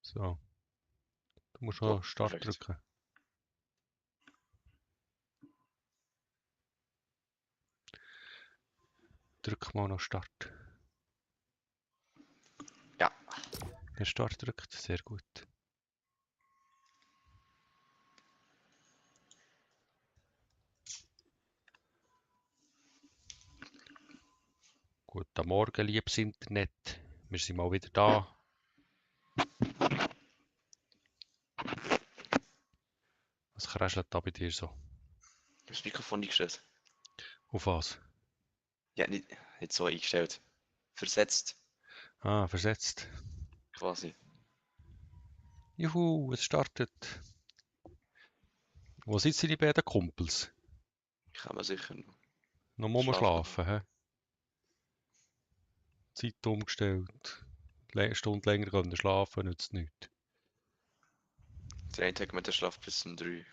So. Du musst So, noch Start perfekt. drücken. Drück mal noch Start. Ja. Der Start drückt, sehr gut. Guten Morgen, liebes Internet. Wir sind mal wieder da. Was kräschelt da bei dir so? Das Mikrofon eingestellt. Auf was? Ja, nicht so eingestellt. Versetzt, Ah, versetzt. quasi. Juhu, es startet. Wo sind deine beiden Kumpels? Kann man sicher noch Noch mal schlafen. schlafen, hä? Zeit umgestellt. Eine Stunde länger können schlafen, nützt nichts. Der eine Tag mit der Schlaf bis um 3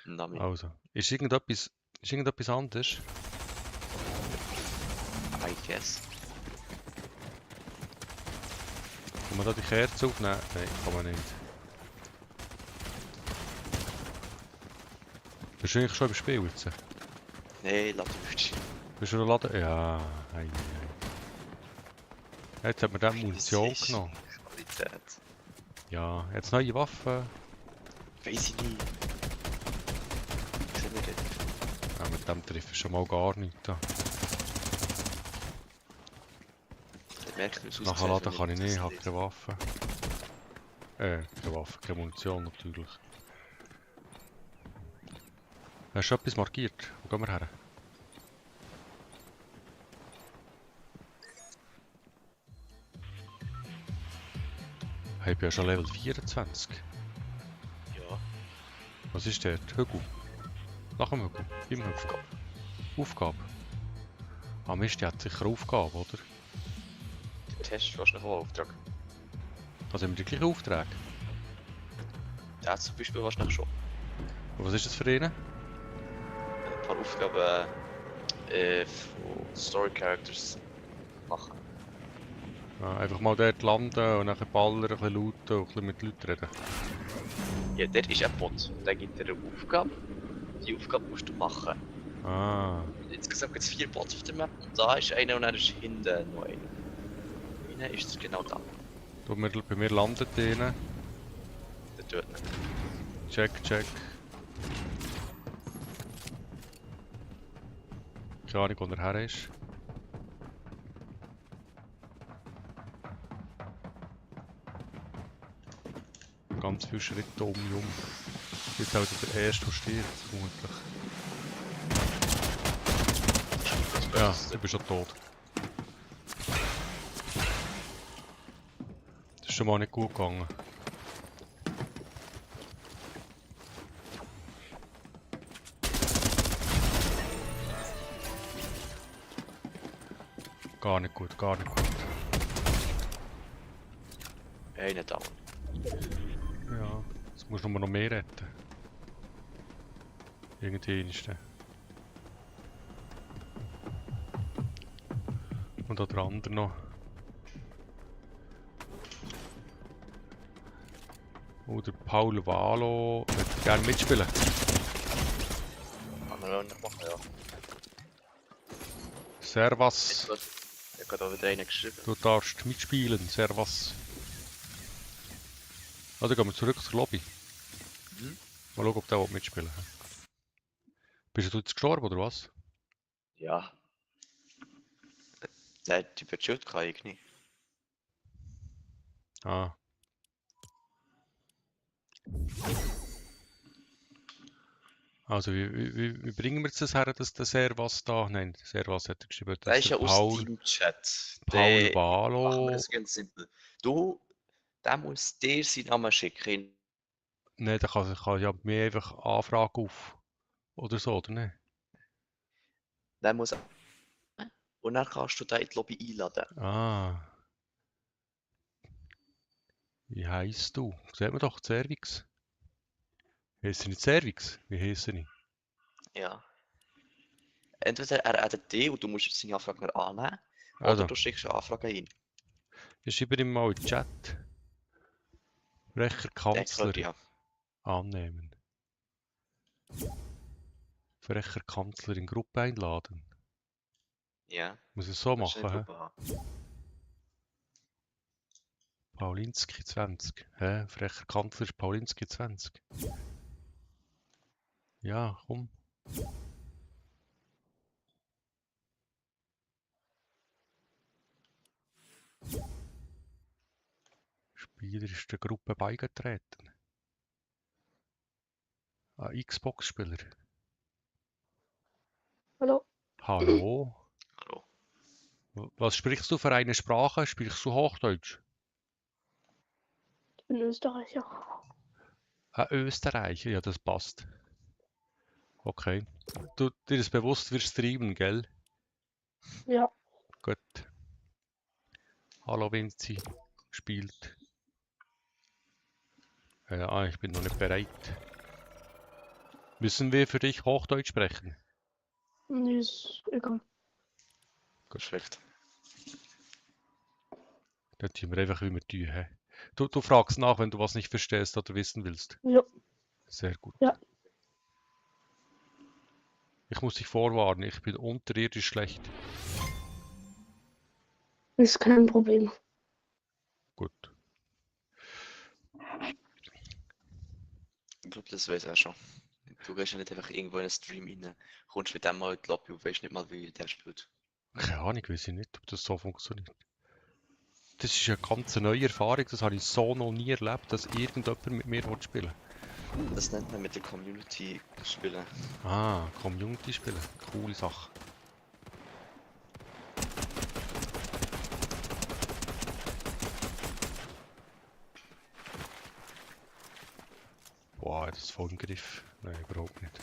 am Nami. Also, ist irgendetwas anderes? I guess. Kann man da die Kerze aufnehmen? Nein, kann man nicht. Bist du eigentlich schon im Spiel jetzt? Nein, lass mich. Bist du noch laden? Ja, ei, ei. Jetzt hat man dann Munition genommen. Qualität. Ja, jetzt neue Waffen. Weiss ich nicht. Sehen wir das? Ja, mit dem treffe ich schon mal gar nichts. Da. Der merkt, wie es aussieht. Nachher laden kann ich nicht, ich das habe keine Waffe. Keine Waffe, keine Munition natürlich. Hast du etwas markiert? Wo gehen wir her? Ich bin ja schon Level 24. Ja, Was ist der? Hügel? Nach dem Hügel? Im Hügel? Aufgabe. Aufgabe? Ah Mist, die hat sicher Aufgabe, oder? Der Test war noch einen Auftrag. Also haben wir die gleichen Aufträge? Der zum Beispiel war noch schon. Und was ist das für einen? Ein paar Aufgaben von Story Characters machen. Ja, einfach mal dort landen und nachher ballern, ein bisschen looten und ein bisschen mit Leuten reden. Ja, der ist ein Bot. Der gibt dir eine Aufgabe. Die Aufgabe musst du machen. Ah, Insgesamt gibt es 4 Bots auf der Map. Und da ist einer und dann ist hinten noch einer. Hinten ist es genau da. bei mir landet einer. Der tut nicht. Check, check. Keine Ahnung, wo er her ist. Ganz viele Schritte um und um. Jetzt auch der erste, der stirbt, vermutlich. Ja, du bist schon tot. Das ist schon mal nicht gut gegangen. Gar nicht gut, gar nicht gut. Einer down. Ja, jetzt musst du nur noch mehr retten. Irgendwie ist der. Und da der andere noch. Oder Paul Valo. Würde gerne mitspielen. Kann man auch nicht machen, ja. Servus. Ich habe gerade auch wieder einen geschrieben. Du darfst mitspielen, Servus. Also gehen wir zurück zur Lobby. Mhm. Mal schauen, ob der mitspielen will. Bist du jetzt gestorben oder was? Ja. Der Typ hat Schild gehabt, ich nicht. Ah. Also wie bringen wir das her, dass der Servus da... Nein, der Servus hat geschrieben, Der dass ist der ja aus Teamchat. Paul Der machen wir Valo... das ganz simpel. Du, der muss dir seinen Namen schicken. Nein, der kann ja mir einfach Anfrage auf. Oder so, oder nicht? Der muss. Und dann kannst du den in die Lobby einladen. Ah. Wie heisst du? Sieht man doch, Cervix. Heißt nicht Cervix? Wie heißt ich? Ja. Entweder er addet dich und du musst seine Anfrage nicht annehmen. Oder Also, du schickst eine Anfrage ein. ich schreibe ihm mal in den Chat. Frecher Denke Kanzler ja. annehmen. Frecher Kanzler in Gruppe einladen. Ja. Muss ich es so Willst du machen, eine hä? Gruppe haben? Paulinski 20. Hä? Frecher Kanzler ist Paulinski 20. Ja, komm. Spieler ist der Gruppe beigetreten. Ein Xbox-Spieler. Hallo. Hallo? Hallo. Was sprichst du für eine Sprache? Sprichst du Hochdeutsch? Ich bin Österreicher. Ein Österreicher, ja, das passt. Okay. Du, dir ist bewusst, wir streamen, gell? Ja. Gut. Hallo Vinci. Spielt. Ich bin noch nicht bereit. Müssen wir für dich Hochdeutsch sprechen? Nee, ist egal. Perfekt. Dann tun wir einfach, wie wir tun. Hä? Du fragst nach, wenn du was nicht verstehst oder wissen willst. Ja. Sehr gut. Ja. Ich muss dich vorwarnen, ich bin unterirdisch schlecht. Ist kein Problem. Gut. Ich glaube, das weiß auch schon. Du gehst ja nicht einfach irgendwo in einen Stream rein, kommst mit dem mal in die Lobby und weißt nicht mal, wie der spielt. Keine Ahnung, weiß ich nicht, ob das so funktioniert. Das ist eine ganz neue Erfahrung, das habe ich so noch nie erlebt, dass irgendjemand mit mir spielen will. Das nennt man mit der Community spielen. Ah, Community spielen. Coole Sache. Boah, das ist voll im Griff. Nein, überhaupt nicht.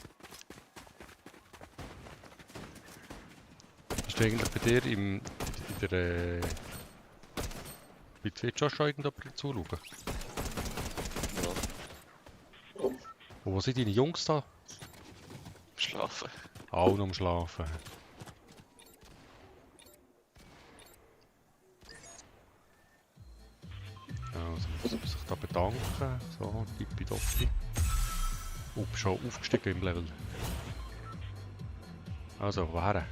Ist da eigentlich bei dir in der bei Twitch auch schon irgendjemand zuschauen? Ja. Und wo sind deine Jungs da? Schlafen. Auch noch am Schlafen. Also, muss ich sich da bedanken. So, tippitoppi. Schon aufgestiegen im Level. Also, woher?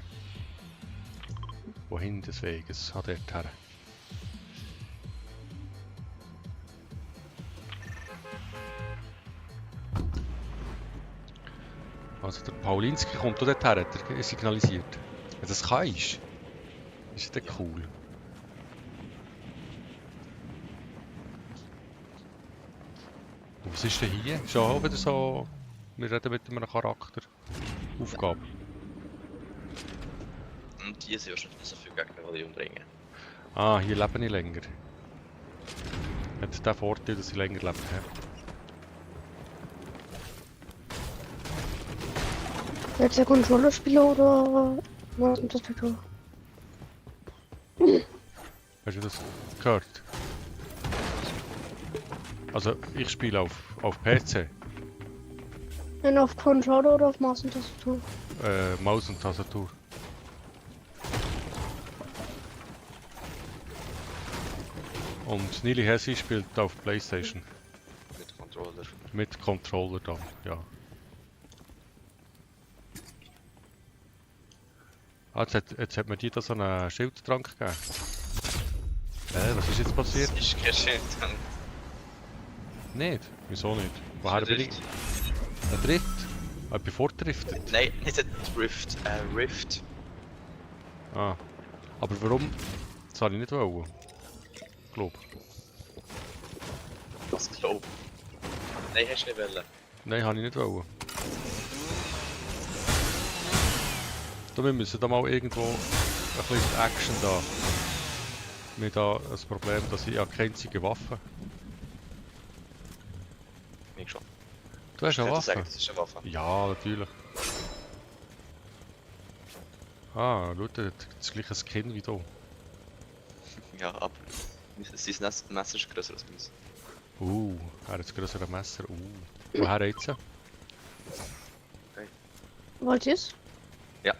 Wohin des Weges? Dort her. Also, der Paulinski kommt dort her, hat er signalisiert. Wenn das kannst, ist das cool. Und was ist denn hier? Ist auch wieder so, wir reden mit einem Charakter. Aufgabe. Und die sind wahrscheinlich nicht so viel Gegner, die umbringen. Ah, hier lebe ich länger. Hat den Vorteil, dass ich länger lebe. Jetzt der Controller-Spieler oder was mit Tastatur? Hast du das gehört? Also, ich spiele auf PC. Nein, auf Controller oder auf Maus und Tastatur? Maus und Tastatur. Und Nili Hessi spielt auf Playstation. Mit Controller. Mit Controller dann, ja. Ah, jetzt hat mir die da so einen Schildtrank gegeben. Was ist jetzt passiert? Das ist kein Schild. Nicht? Wieso nicht? Woher bin ich? Ein Drift? Ich bin fortdriftet. Nein, nicht ein Drift, ein Rift. Ah. Aber warum? Das habe ich nicht wollen. Glaub. Was glaub? Nein, hast du nicht wollen. Nein, habe ich nicht wollen. Wir müssen da mal irgendwo ein bisschen Action da. Wir haben da das Problem, dass ich keine einzige Waffe. Ich schon. Du hast eine Ich könnte Waffe? sagen, das ist eine Waffe. Ja, natürlich. Ah, schau, der hat das gleiche Skin wie du. Ja, aber sein Messer ist grösser als meins. Er hat das größere Messer. Woher jetzt? Wollt ihr's? Ja.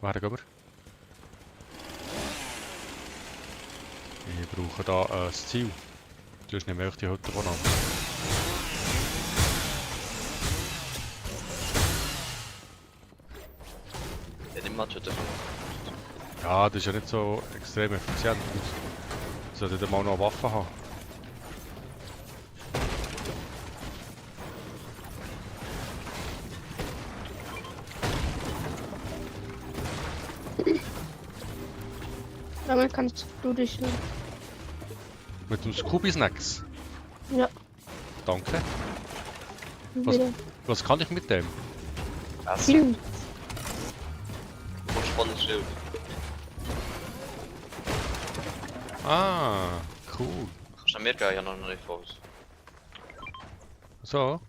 Woher gehen wir? brauche da das Ziel. Sonst nehme ich die Hütte von an. Ja, nimm mal Tüte. Ja, das ist ja nicht so extrem effizient. Ich sollte dann mal noch eine Waffe haben. Damit kannst du dich. Mit dem Scooby-Snacks. Ja, Danke. Was, wieder. was kann ich mit dem? Was? Vielen. Spannendes Schild. Ah, cool. Kannst du mir geben? Ich habe noch einen Refos. So.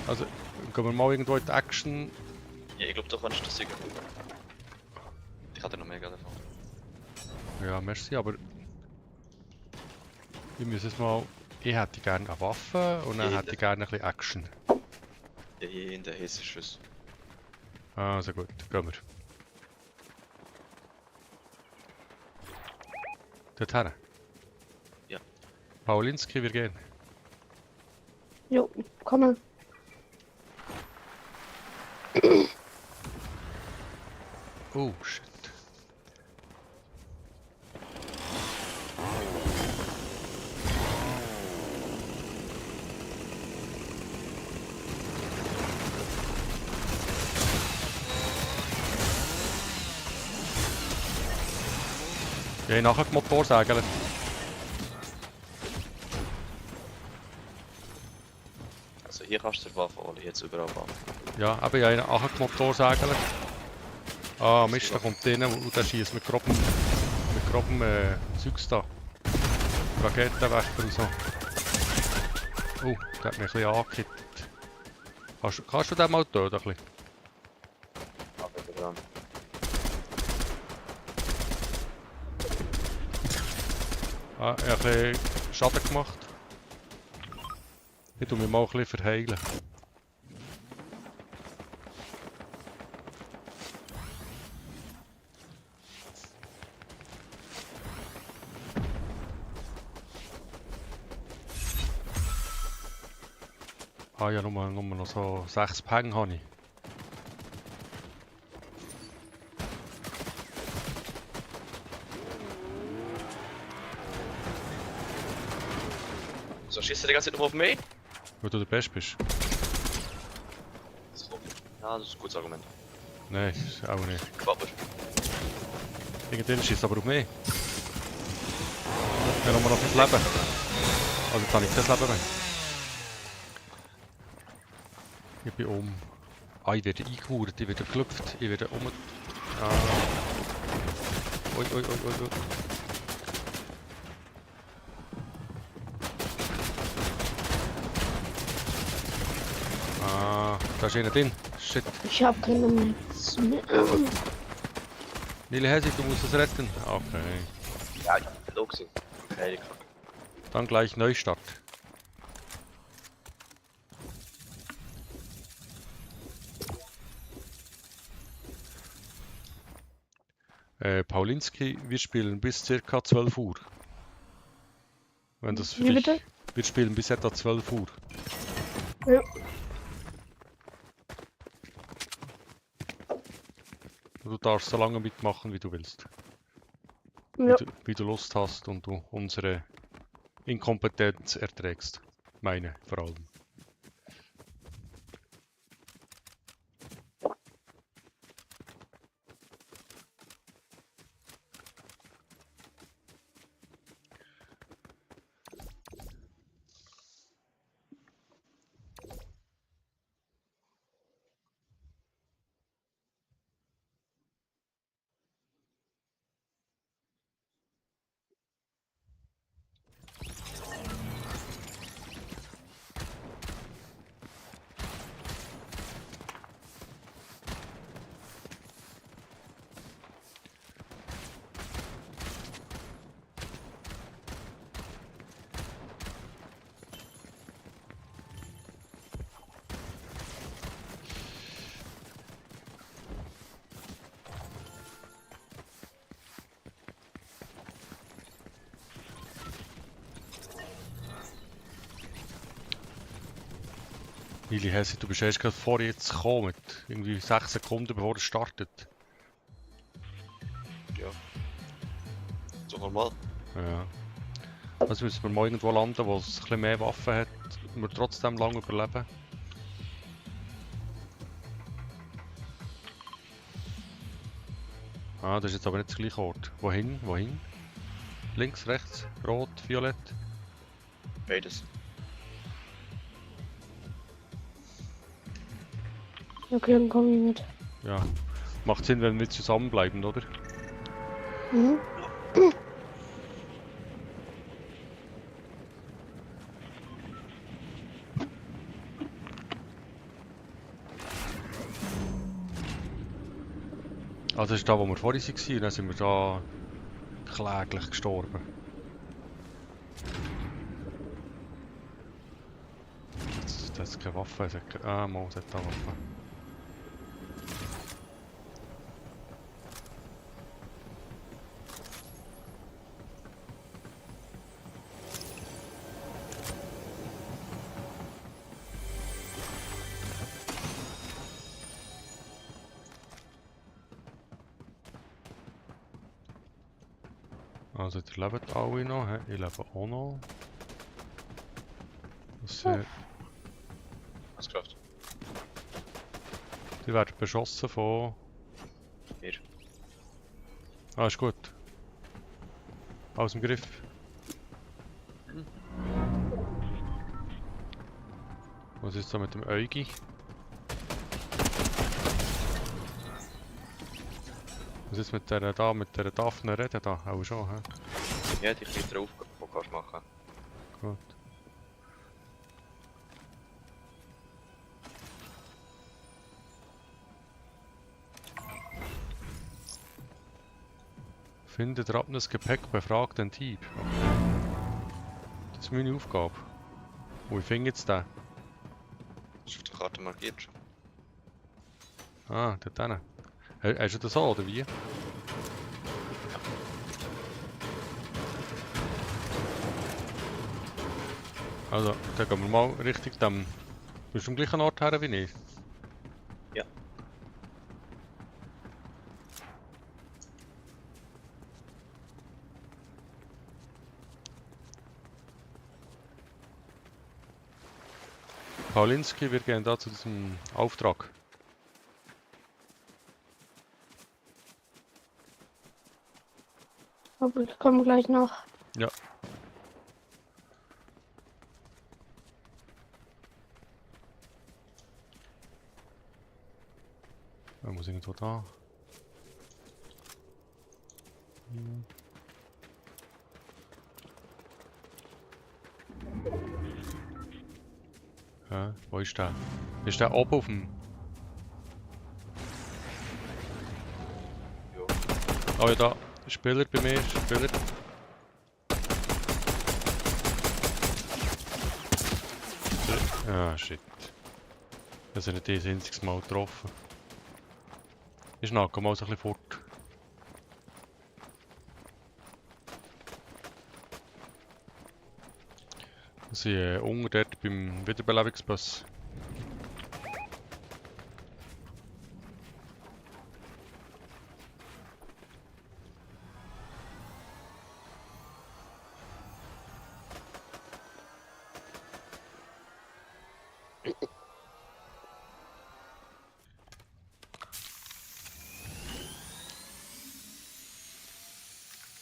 Also, gehen wir mal irgendwo in die Action. Ja, ich glaube, du kannst das sicher. Ich hatte noch mega davon. Ja, merci, aber ich muss jetzt mal. Ich hätte gerne eine Waffe und dann Ja, hätte ich gerne ein bisschen Action. Ja, hier in der Hessisches. Also gut, gehen wir. Dorthin? Ja. Paulinski, wir gehen. Jo, komme. Oh, shit. Ja, ich nachher die Motorsäge. Also hier kannst du die Waffe holen, jetzt überall Waffe. Ja, aber ja, nachher die Motorsäge. Ah, Mist, da kommt der und der schießt mit grobem Zeugs da. Raketenwerfer und so. Oh, der hat mich ein bisschen angekippt. Kannst du den mal töten? Ein bisschen? Aber dran. Ah, ich habe ein bisschen Schaden gemacht. Ich tue mich mal ein bisschen verheilen. Ah ja, nur noch so 6 Peng habe ich. So, schießt du die ganze Zeit nur auf mich? Weil du der Beste bist. So. Ja, das ist ein gutes Argument. Nein, ist auch nicht. Quabber. Irgendwann schießt aber auf mich. Wir haben noch 5 Leben. Also jetzt habe ich kein Leben mehr. Ich bin um. Ah, ich werde eingemauert, ich werde geklopft, ich werde um. Ah. Ui, ui, ui, ui, ui. Ah, da ist einer drin. Shit. Ich habe keine Netz mehr. Nili Hesi, du musst es retten. Okay. Ja, ich hab low gesehen. Okay, Dann gleich Neustart. Paulinski, wir spielen bis ca. 12 Uhr. Wenn das für Wie dich... bitte? Wir spielen bis etwa 12 Uhr. Ja. Du darfst so lange mitmachen, wie du willst. Ja. Wie du Lust hast und du unsere Inkompetenz erträgst. Meine vor allem. Willi Hesse, du bist erst gerade vor jetzt gekommen, mit irgendwie 6 Sekunden bevor es startet. Ja. So normal. Ja. Also müssen wir mal irgendwo landen, wo es ein bisschen mehr Waffen hat und wir trotzdem lange überleben. Ah, das ist jetzt aber nicht der gleiche Ort. Wohin? Wohin? Links, rechts, rot, violett? Beides. Okay, dann komm ich mit. Ja. Macht Sinn, wenn wir zusammenbleiben, oder? Mhm. Also das ist da, wo wir vorhin waren, dann sind wir da kläglich gestorben. Das ist keine Waffe, es hat mal, es hat da Waffe. Also, ihr lebt alle noch, he? Ich lebe auch noch. Das sind, Hast du geschafft? die werden beschossen von... Hier. Ah, ist gut. Aus dem Griff. Was ist da mit dem Eugi? Was ist mit der da, mit der Daphne reden da? Auch schon, hä? Ja, die kleinen Aufgaben, die kannst du machen. Gut. Finde Drabnes Gepäck, befragt den Dieb. Das ist meine Aufgabe. Wo ich finde jetzt den? Das ist auf der Karte markiert schon. Ah, dort hinten. Hast du das so, oder wie? Also, dann gehen wir mal Richtung dem... Bist du am gleichen Ort her wie ich? Ja. Paulinski, wir gehen da zu diesem Auftrag. Aber ich komme gleich noch. Ja. Er muss irgendwo da. Hm. Ja, wo ist der? Ist der oben auf dem... Jo. Oh ja, da. Spieler bei mir, Spieler. Ah, shit. Das hat nicht ein einziges Mal getroffen. Ist nach, komm mal so ein bisschen fort. Wir sind unten dort beim Wiederbelebungsbus.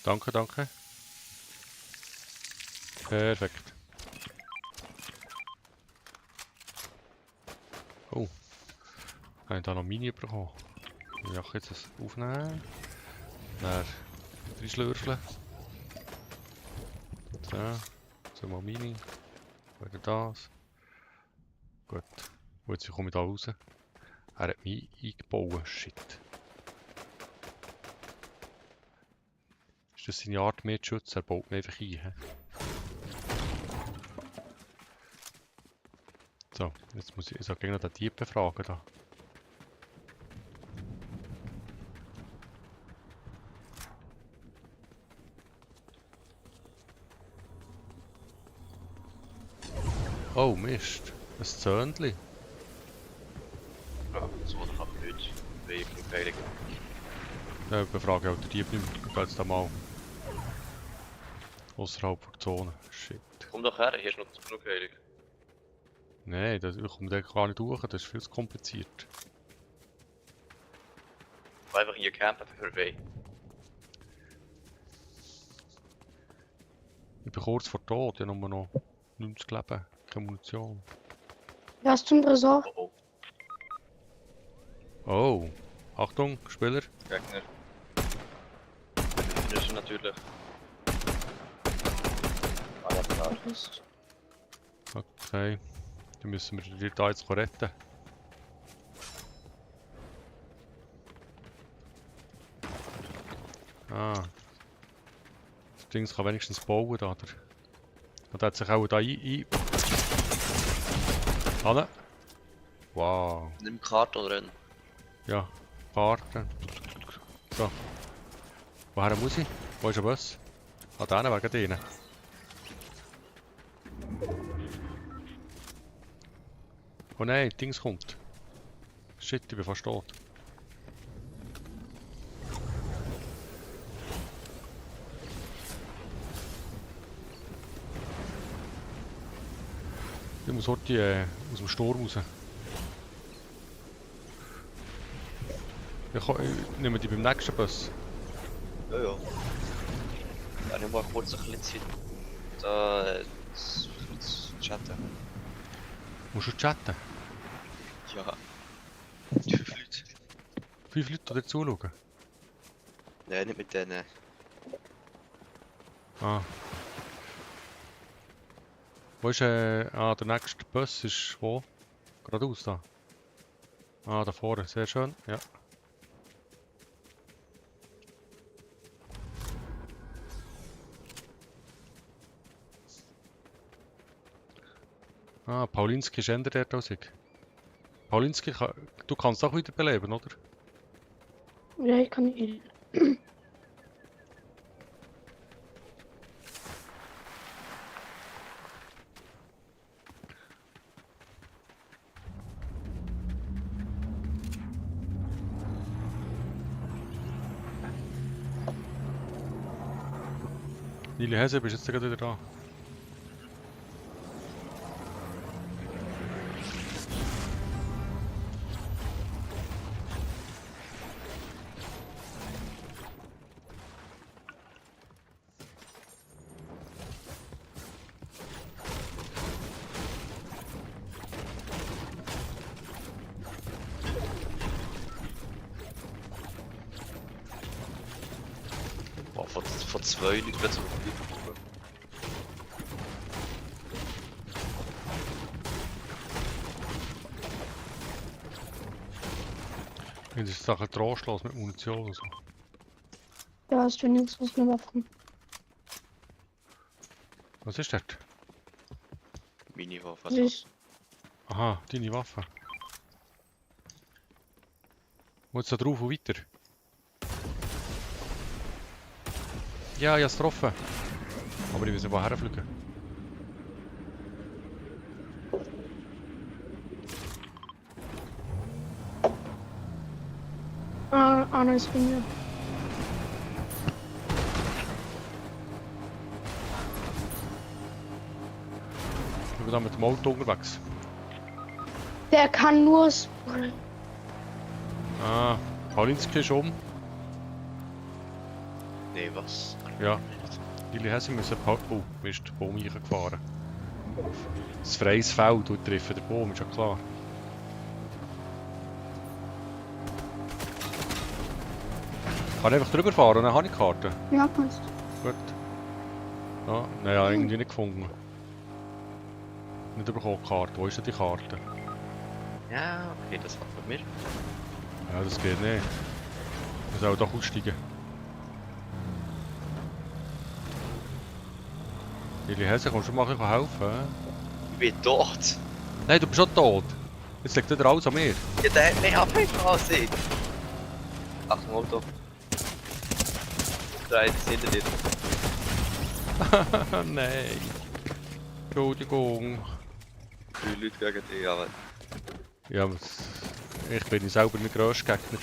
Danke, danke. Perfekt. Oh. Habe ich da noch Mini bekommen? Ja, jetzt das aufnehmen. Dann reinschlürfeln. So. So mal Mini. Wieder das. Gut. Und jetzt komme ich da raus. Er hat mich eingebaut. Shit. Ist das seine Art, mehr zu schützen? Er baut mich einfach ein. He? So, jetzt muss ich gegen den Dieb befragen. Da. Oh Mist, ein Zöndli. kriege ich genug Heilung. Dann befrage ich auch den Dieb nicht mehr. Ich gehe jetzt da mal außerhalb der Zone. Shit. Komm doch her, hier ist noch genug Heilung. Nein, ich komme da gar nicht durch, das ist viel zu kompliziert. Einfach hier campen für weh. Ich bin kurz vor Tod, ich habe nur noch 90 Leben, keine Munition. Ja, hast du einen Tresor? Oh, Oh, Achtung, Spieler. Gegner. Das ist natürlich. Ah, ja, klar. Okay, dann müssen wir die da jetzt retten. Ah. Das Ding kann wenigstens bauen da. Und der hat sich auch da ein... Hanne. Wow. Nimm Karte oder rennen. Ja, Karten. So. Woher muss ich? Wo ist der Bus? Ah, da wegen denen. Oh nein, Dings kommt. Shit, ich bin fast tot. Ich muss heute aus dem Sturm raus. Ich nehme die beim nächsten Bus. Ja, ja. Ja, nimm mal kurz ein bisschen Zeit. Da zu chatten. Musst du chatten? Ja. 5 Leute. 5 Leute, die dir zuschauen. Nein, nicht mit denen. Ah. Wo ist der nächste Bus ist wo? Geradeaus da. Ah, da vorne, sehr schön, ja. Ah, Paulinski ist eher dort als ich. Paulinski, du kannst auch wieder beleben, oder? Ja, ich kann nicht. Lili Hesse, bist jetzt gerade wieder da? Boah, vor 2 Leuten wird es aber gut. Das ist Sache trostlos mit Munition und so. Ja, hast du nichts aus mir Waffen. Was ist das? Mini-Waffe. Süß. Aha, deine Waffe. Wo jetzt da drauf und weiter? Ja, ich hab's getroffen. Aber ich weiß nicht, woher fliegen. Anna ist bei mir. Ich bin da mit dem Auto unterwegs. Der kann nur. Ah, Paulinski ist um. Nee, was? Ja. Lili Hesse müssen Oh, mir ist der Baum reingefahren. Das freies Feld und treffen den Baum, ist ja klar. Kann ich einfach drüber fahren und dann habe ich die Karte. Ja, passt. Gut. Ja, naja, irgendwie nicht gefunden. Nicht bekommen die Karte. Wo ist denn die Karte? Ja, okay, das war von mir. Ja, das geht nicht. Ich soll doch aussteigen. Lili Hesse, kommst du mal ein bisschen helfen? Hä? Ich bin tot. Nein, du bist schon tot. Jetzt liegt wieder alles an mir. Ja, der hat mich abhängen als ich. Achtung, Auto. 3 hinter dir. Nein. Entschuldigung. 3 Leute gegen dich, aber. Ja, ich bin selber nicht grösst Gegner.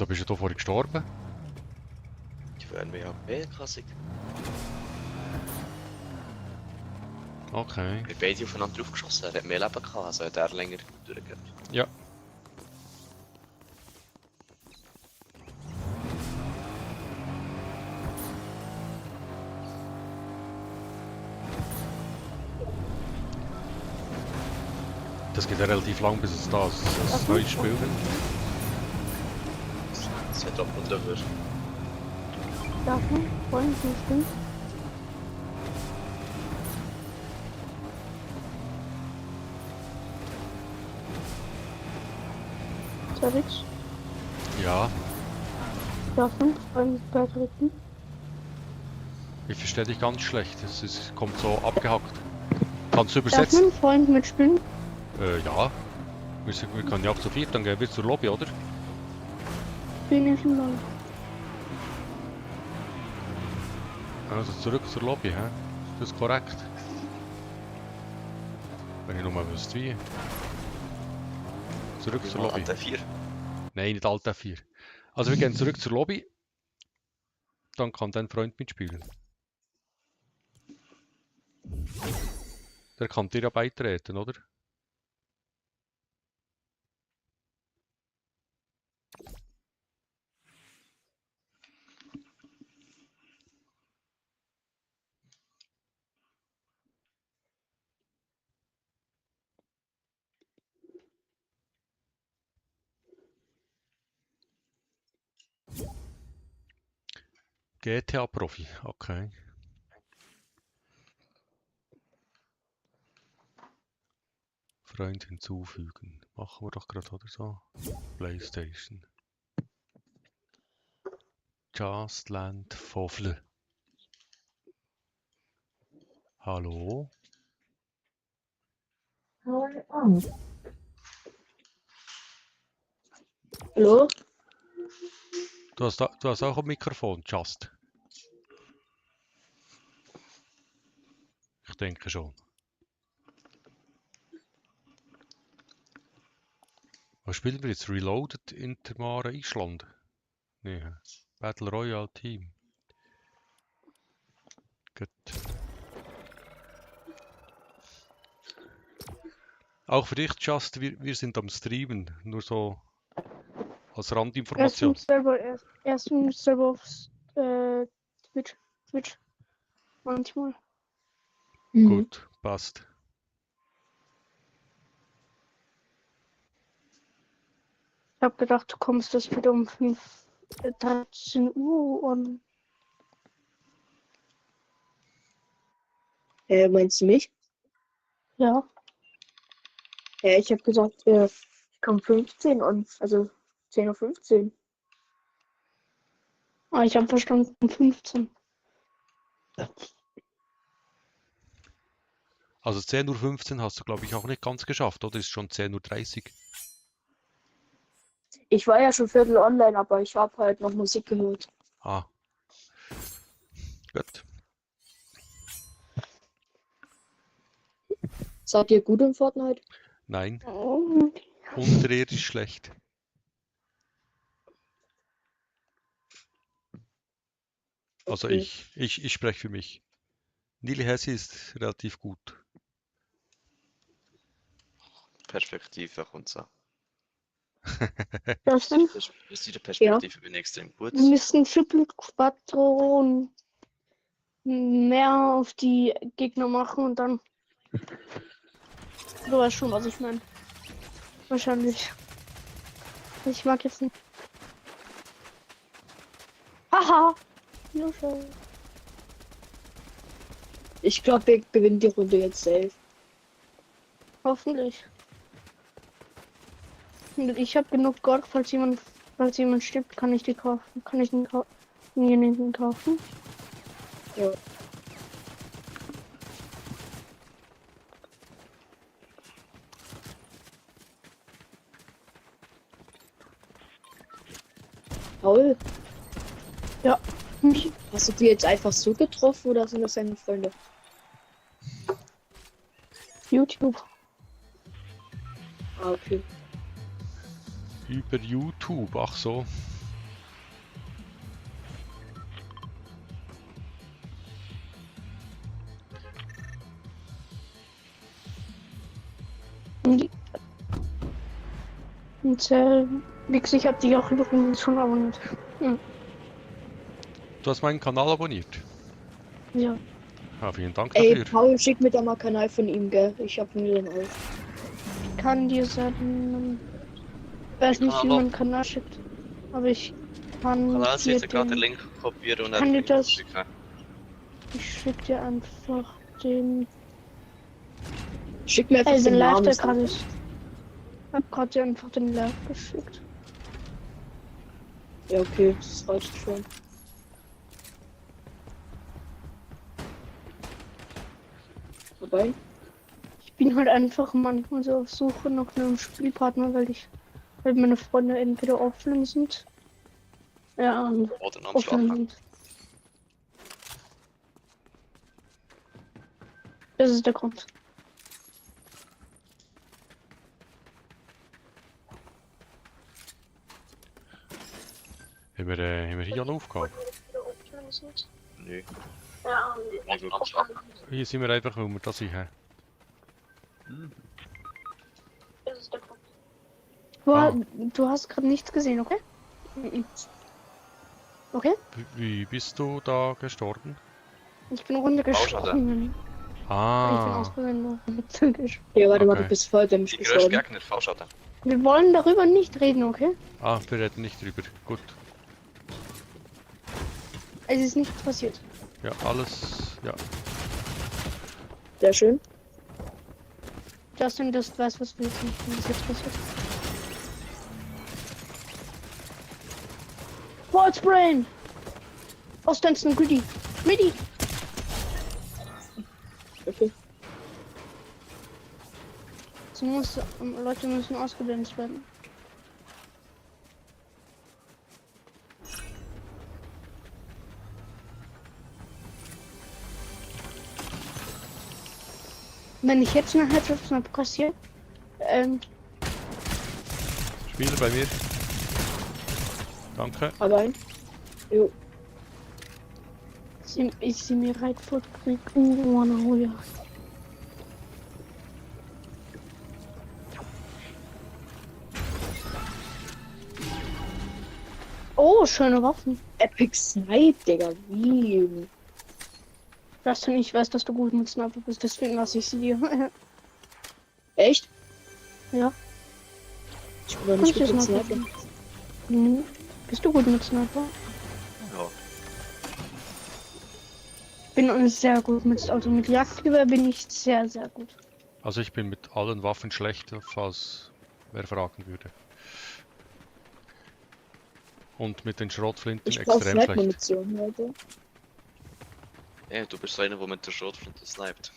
Wieso bist du da vorhin gestorben? Die werden wir ja B-Klassik. Okay. Wir beide aufeinander draufgeschossen, er hat mehr Leben gehabt, also hat er länger durchgehabt. Ja. Das geht ja relativ lang, bis es da ist. Das neues Spiel wird. Das wird doppelt dafür. Davon wollen Sie bestimmt. Zerrix. Ja, Davon wollen Sie beitreten. ich verstehe dich ganz schlecht. Kommt so abgehackt. Kannst du übersetzen? Davon Freund mitspielen. Ja. Wir können ja auch zu viert, dann gehen wir zur Lobby, oder? Bin ich schon lang. Also zurück zur Lobby, hä? Das ist korrekt. Wenn ich nur mal wüsste wie. Zurück zur Lobby. Alt 4. Nein, nicht Alt F4. Also wir gehen zurück zur Lobby. Dann kann dein Freund mitspielen. Der kann dir ja beitreten, oder? GTA-Profi, okay. Freund hinzufügen. Machen wir doch gerade, oder so? PlayStation. Just Land Fofle. Hallo? Hallo? Du hast auch ein Mikrofon, Just. Ich denke schon. Was spielen wir jetzt? Reloaded Intermare Island? Nee. Battle Royale Team. Gut. Auch für dich, Just, wir sind am Streamen. Nur so als Randinformation. Erstens selber auf Twitch. Manchmal. Gut, passt. Ich hab gedacht, du kommst das wieder um 13 Uhr und Meinst du mich? ja. Ja, ich habe gesagt, ich komme 15 und also 10:15 Uhr. Ah, ich habe verstanden 15. Also 10:15 Uhr hast du, glaube ich, auch nicht ganz geschafft, oder? Ist schon 10:30 Uhr. Ich war ja schon Viertel online, aber ich habe halt noch Musik gehört. Ah. Gut. Seid ihr gut in Fortnite? Nein, Oh, unterirdisch schlecht. Also Okay. ich spreche für mich. Nili Hessi ist relativ gut. Perspektive kommt so. das sind Aus dieser Perspektive bin ich extrem gut. wir müssen Triple Quattro und mehr auf die Gegner machen und dann. Du weißt schon, was ich meine. Wahrscheinlich. Ich mag jetzt nicht. Haha! Ja, schon. Ich glaube, wir gewinnen die Runde jetzt safe. Hoffentlich. Und ich habe genug Gold, falls jemand stirbt, kann ich die kaufen. Kann ich denjenigen kaufen? Ja. Paul, Mich? hast du die jetzt einfach so getroffen oder sind das deine Freunde? YouTube. Ah, okay. Über YouTube, ach so. Und wie gesagt, ich hab dich auch übrigens schon abonniert. Du hast meinen Kanal abonniert. Ja. Ja, vielen Dank Ey, dafür. Paul, schick mir da mal Kanal von ihm, gell? Ich abonniere den auch. Ich kann dir sagen, weiß nicht, wie man einen Kanal schickt. Aber ich kann Kanal dir jetzt gerade den den, Link kopieren und kann dann dir das- schicken. ich schick dir einfach den, Schick mir einfach den den Live, Namen. der gerade ist. Ich hab gerade dir einfach den Live geschickt. Ja, okay, das reicht schon. Wobei, Ich bin halt einfach manchmal so auf Suche nach einem Spielpartner, weil meine Freunde entweder offline sind. Ja, und Oder noch offline schlafen. sind. Das ist der Grund. Haben wir hier eine Aufgabe? Nö. Ja, Oder noch schlafen. Hier sind wir einfach, weil wir das hier haben. das ist der Grund. Ah. Du hast gerade nichts gesehen, okay? Mhm. Okay? Wie bist du da gestorben? Ich bin runtergesprungen. Ich bin Ah, aus Versehen runtergesprungen. ja, warte mal, Okay. du bist voll Die dämlich größte gestorben. Gegner, Fallschatten. Wir wollen darüber nicht reden, okay? wir reden nicht drüber. Gut. Es ist nichts passiert. Ja, alles. Ja. Sehr schön. Justin, das weiß, was wir jetzt nicht, was jetzt passiert. Brain! Aus Dancing Gritty! Gritty! Okay. Leute müssen ausgedanzt werden. Wenn ich jetzt eine Headshot kassiere, Spieler bei mir. Danke. Aber ein. Jo. ist sie mir right foot krieg. Oh ja. Oh, schöne Waffen. Epic Snipe, Digga. Wie? Justin, ich weiß, dass du gut mit Sniper bist, deswegen lasse ich sie dir. Echt? Ja. Ich bin doch nicht Kannst du gut mit Sniper? Sniper. Bist du gut mit Sniper? Ja. Ich bin sehr gut mit Jagdgewehr bin ich sehr, sehr gut. Also ich bin mit allen Waffen schlecht, falls wer fragen würde. Und mit den Schrotflinten Ich brauche extrem schlecht. Sniper-Munition, Leute. Ja, du bist so einer, der mit der Schrotflinte sniped.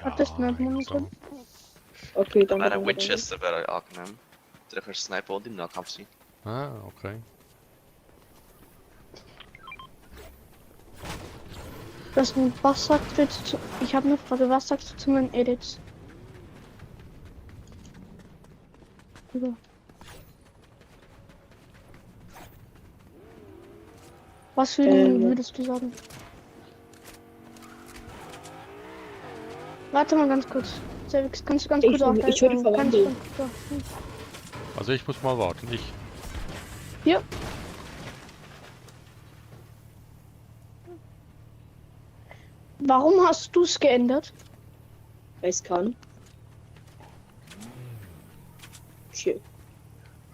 Hat das Sniper-Munition? Okay, dann. Wäre ein Winchester wäre angenehm. Der kannst Sniper und im Nahkampf sein. Ah, okay. Was sagst du jetzt zu... Ich habe eine Frage, was sagst du zu meinen Edits? Über. Was würdest du sagen? Warte mal ganz kurz. Selvix, kannst du ganz kurz auf ich würde verwandeln. Also ich muss mal warten. Ich. Ja. Warum hast du es geändert? Weiß kann. Shit.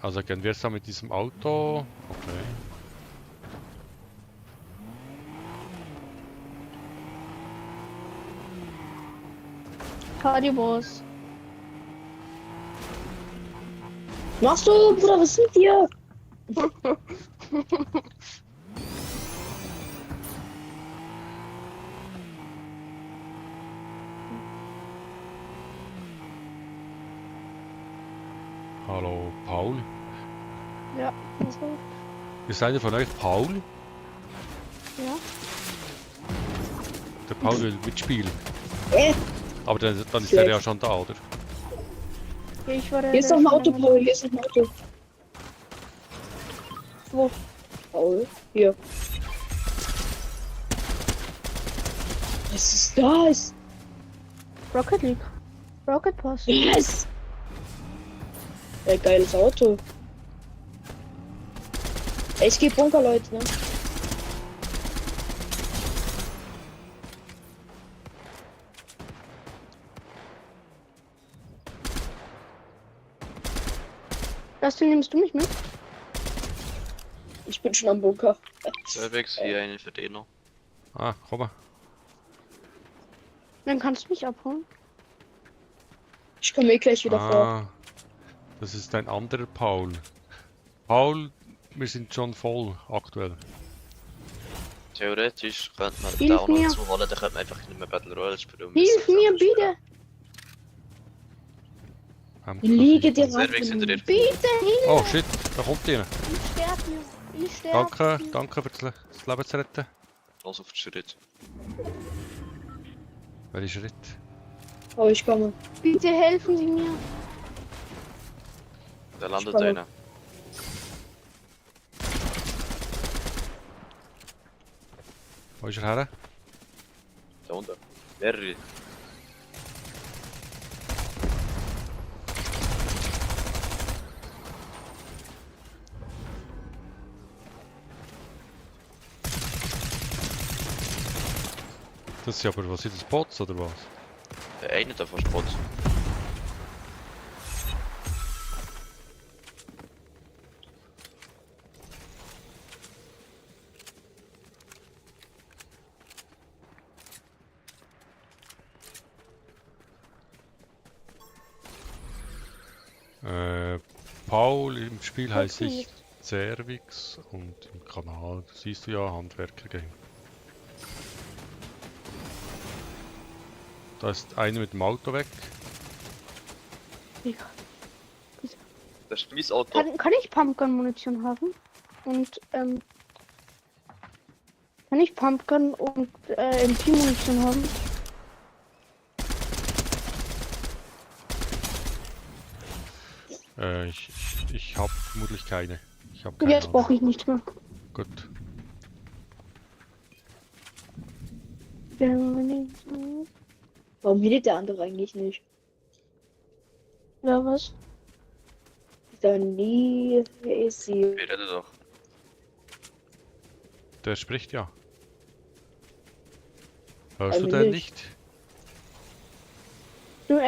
Also gehen wir jetzt da mit diesem Auto. Okay. Cardi-Boss. Machst du, Bruder, was sind wir? Hallo, Paul. Ja. Also, Ist einer von euch Paul? ja. Der Paul will mitspielen. Äh, Aber dann ist er Schlecht. ja schon da, oder? Ich war der. hier ist noch ein Auto, Paul. Hier ist noch ein Auto. Wo? Paul. Hier. Was ist das? Rocket League. Rocket Pass. Yes! Geiles Auto. Ich geh Bunker, Leute, ne? Dustin, nimmst du mich mit? Ich bin schon am Bunker. Cervix, hier eine für den noch. Ah, komm mal. Dann kannst du mich abholen. Ich komme eh gleich wieder vor. Ah, das ist ein anderer Paul. Paul, wir sind schon voll aktuell. Theoretisch könnte man Hilf den auch noch mir. dazu holen, dann könnte man einfach nicht mehr Battle Royale spielen. Hilf mir bitte! Ich liege dir Cervix hinter dir. Bitte hilf! Oh shit, da kommt einer. Ich sterbe mir! Ich sterbe! Danke, danke für das Leben zu retten. Los auf den Schritt. Welcher Schritt? Oh, ich komme. Bitte helfen Sie mir! Da landet Spannend. einer. Wo ist er her? Da unten. Mehrere. Das sind aber, was sind das, Bots oder was? Einer davon Spot. Paul im Spiel heiße Okay. ich Cervix und im Kanal siehst du ja Handwerker Game. Da ist einer mit dem Auto weg. Ja. Das ist mein Auto. Kann ich Pumpgun-Munition haben? Und, kann ich Pumpgun und, MP-Munition haben? Ich habe vermutlich keine. Ich habe keine. Jetzt brauche ich nicht mehr. Gut. Warum redet der andere eigentlich nicht? Ja, was? Danny, wer ist sie? Wir reden doch. Der spricht ja. Hörst du Also den nicht. nicht?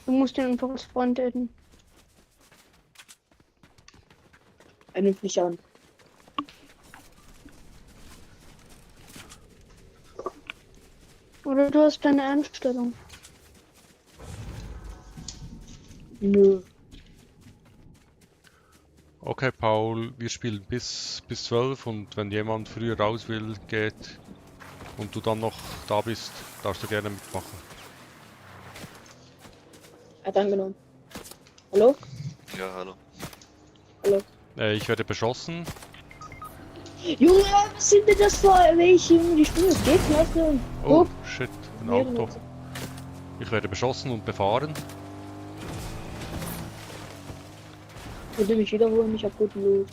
Du musst den einfach als Freund adden. Er nimmt mich an. Oder du hast deine Einstellung. Nö. Okay, Paul, wir spielen bis 12 und wenn jemand früher raus will, geht und du dann noch da bist, darfst du gerne mitmachen. Hat angenommen. Hallo? Ja, hallo. Hallo? Ich werde beschossen. Junge, was sind denn das für welche? Die Stimme geht klasse. Oh, shit, ein mehrere Auto. Leute. Ich werde beschossen und befahren. Würde mich wiederholen, ich hab guten Loot.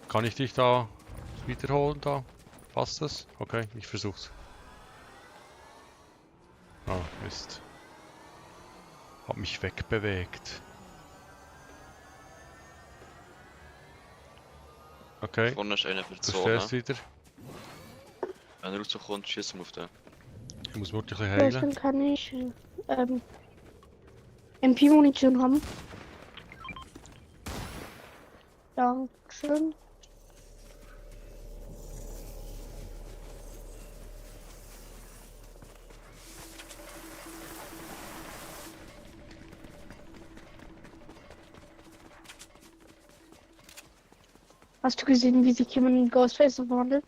Kann ich dich da wiederholen da? Passt das? Okay, ich versuch's. Ah, Mist. Hab mich wegbewegt. Okay, Vorne ist einer für die du Zone. stehst wieder. Wenn er rauskommt, schießen wir auf den. Ich muss nur ein bisschen Dann heilen. kann ich, MP-Munition haben. Dankeschön. Hast du gesehen, wie sich jemand in Ghostface verwandelt?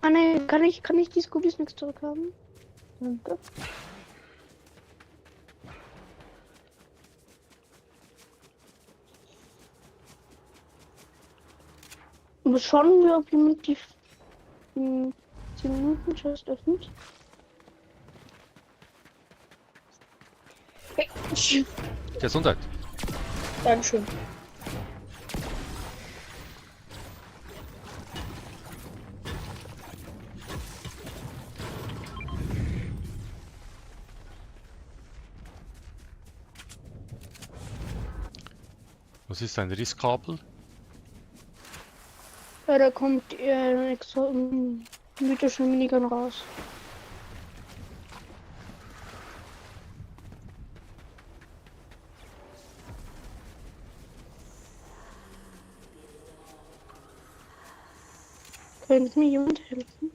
Ah ne, kann ich die Scoobies nichts zurückhaben? Danke. Aber schauen wir, ob jemand die 10 Minuten Chest öffnet. Gesundheit. Dankeschön. Was ist ein Risskabel? Ja, da kommt ein extra mythischer Minigun raus. Könnte mir jemand helfen?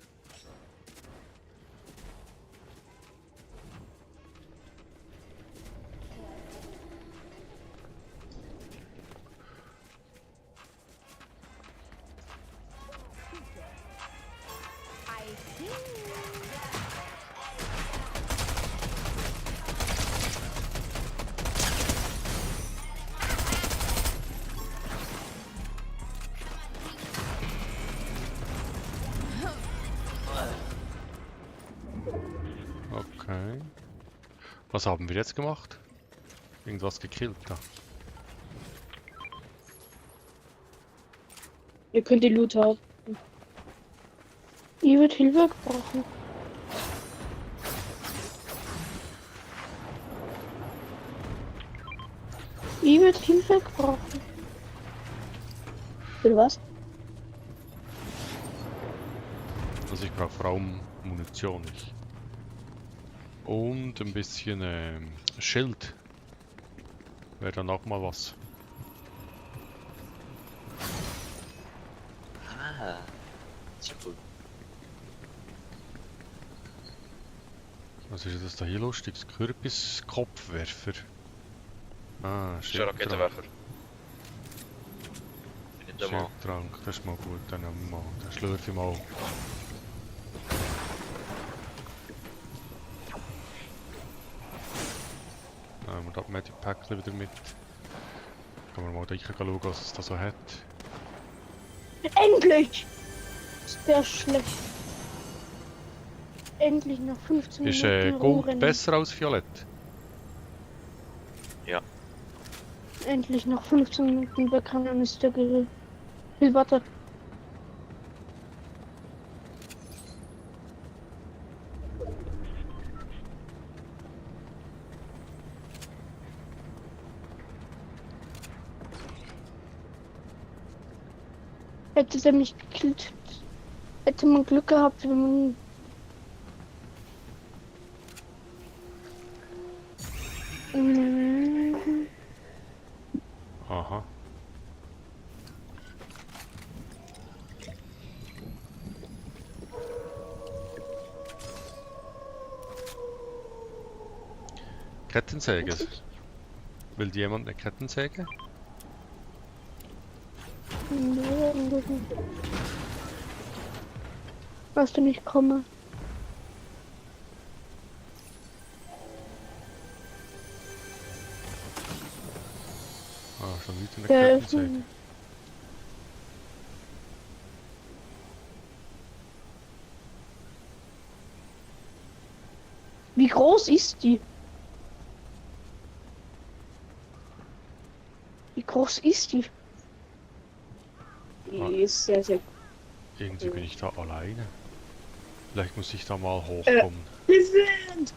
Okay. Was haben wir jetzt gemacht? Irgendwas gekillt da. Ihr könnt die Loot haben. Ich würde Hilfe brauchen. Ich würde Hilfe brauchen. Für was? Also ich brauche vor allem Munition. Ich. Und ein bisschen Schild. Wäre dann auch mal was. Ah, ist ja cool. Was ist das da hier lustig? Kürbiskopfwerfer. Ah, Das ist der Schildtrank. Raketenwerfer. Ich nehme den mal. Schildtrank, das ist mal gut. Dann nehmen wir mal. Dann schlürfe ich mal. Nehmen wir das Medipack wieder mit. Kann man mal da schauen, was es da so hat. Endlich! Ist der schlecht. Endlich nach 15 Ist Minuten Gold rumrennen. besser als Violett? Endlich nach 15 Minuten bekam ist der Grill. Viel Wasser. Hätte der mich gekillt, hätte man Glück gehabt, wenn man. Aha. Kettensäge. Will jemand eine Kettensäge? Was du nicht komme. Ah, schon wieder eine Der Kettensäge. Wie groß ist die? Wie groß ist die? Die ist sehr, sehr Irgendwie bin ich da alleine. Vielleicht muss ich da mal hochkommen. Wir sind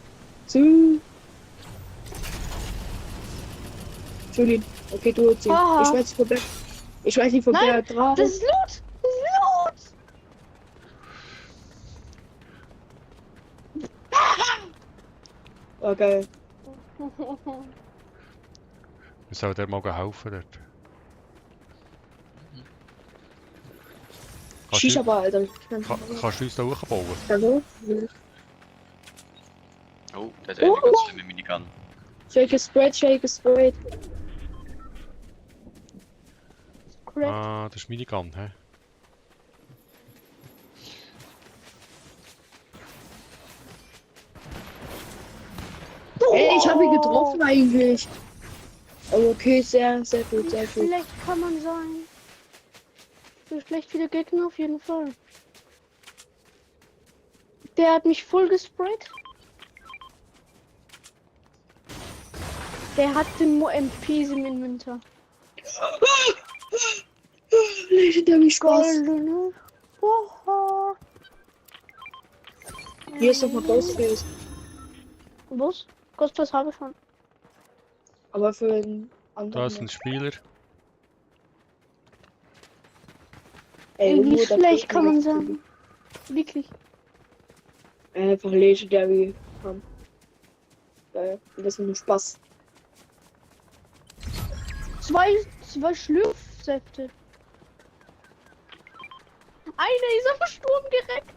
zu. Entschuldigung. Okay, du erzähl. Aha. Ich weiß nicht, vorbei. Ich weiß nicht, vorbei Nein, drauf. Das ist Loot! Das ist Oh, geil. Loot! Wir sollen dir mal helfen dort. Kannst Shisha du, Bar, Alter. kannst du uns da hochbauen? Hallo? Oh, der hat eine ganz schlimme Minigun. Shake a sprite, shake a sprite. Crack. Ah, das ist Minigun, hä? ich habe ihn getroffen eigentlich. Aber okay, sehr, sehr gut, Wie sehr gut. schlecht kann man sein? So schlecht wie der Gegner auf jeden Fall. Der hat mich voll gesprayt. Der hat den MPs im Inventar. Legendary Spaß. Goldene. Oha. Hier ist nochmal Ghostface. Was? Ghostface habe ich schon. Aber für einen Da anderen. ist ein Spieler. Ey, Wie irgendwo da schlecht drüben kann man ist sein? Wirklich. Einfach Legendary haben. Geil. Das ist nur Spaß. Zwei Schlürfsäfte. Einer ist am Sturm direkt.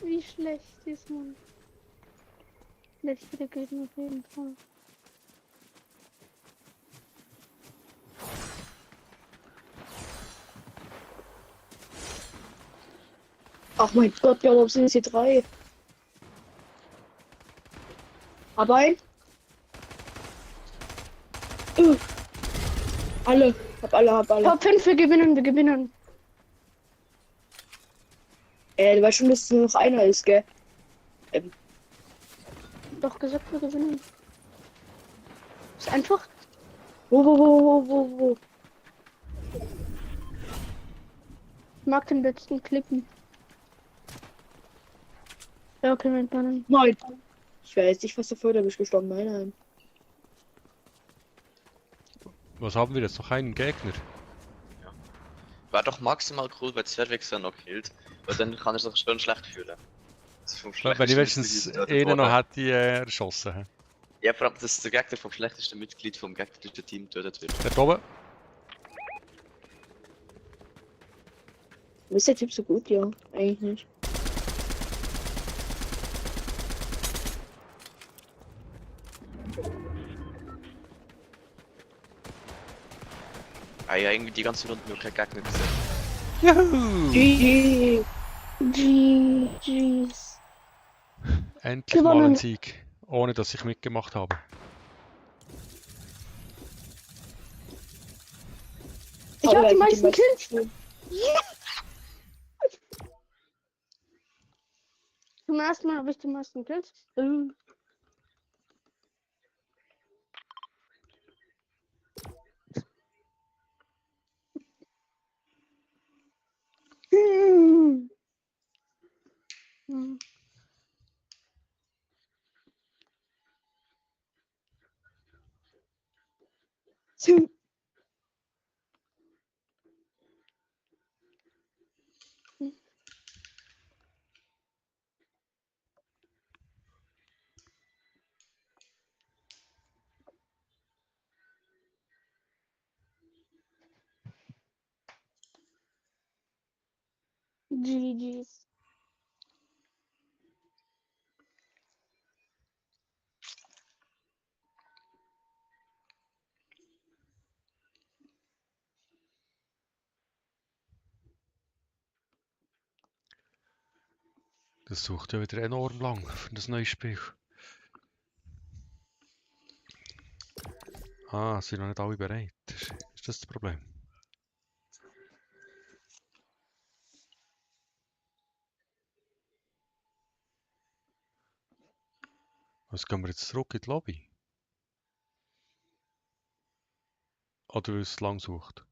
Wie schlecht ist man. Schlecht der Gegner auf jeden Fall. Ach mein Gott, ja, warum sind es hier 3? Aber ein. Alle. Hab alle. Top 5, wir gewinnen. Du weißt schon, dass nur noch einer ist, gell? Doch gesagt, wir gewinnen. Ist einfach. Wo? Ich mag den letzten Klippen. Ja, okay, wir können. Nein. Ich weiß nicht, was davor, da bin ich gestorben. Nein. Was haben wir jetzt? Noch einen Gegner? Wäre doch maximal cool, wenn Zwergwechsel noch killt, weil dann kann er sich schön schlecht fühlen. Das vom Wenn ich schlechtesten wenigstens Mitglied einen wurde. noch hätte erschossen. Hä? Ja, vor allem, dass der Gegner vom schlechtesten Mitglied vom gegnerischen Team getötet wird. Dort oben. Ist der Typ so gut? Ja, eigentlich nicht. Ah ja, irgendwie die ganze Runde nur kein Gegner gesehen. Juhu! GG. GG's. Endlich mal ein Gewonnen. Sieg. Ohne dass ich mitgemacht habe. Ich hab die meisten Kills. Zum ersten Mal habe ich die meisten Kills. GG's. Das sucht ja wieder enorm lang für das neue Spiel. Ah, sind noch nicht alle bereit. Ist das Problem? Was gehen wir jetzt zurück in die Lobby? Oder weil es lang sucht?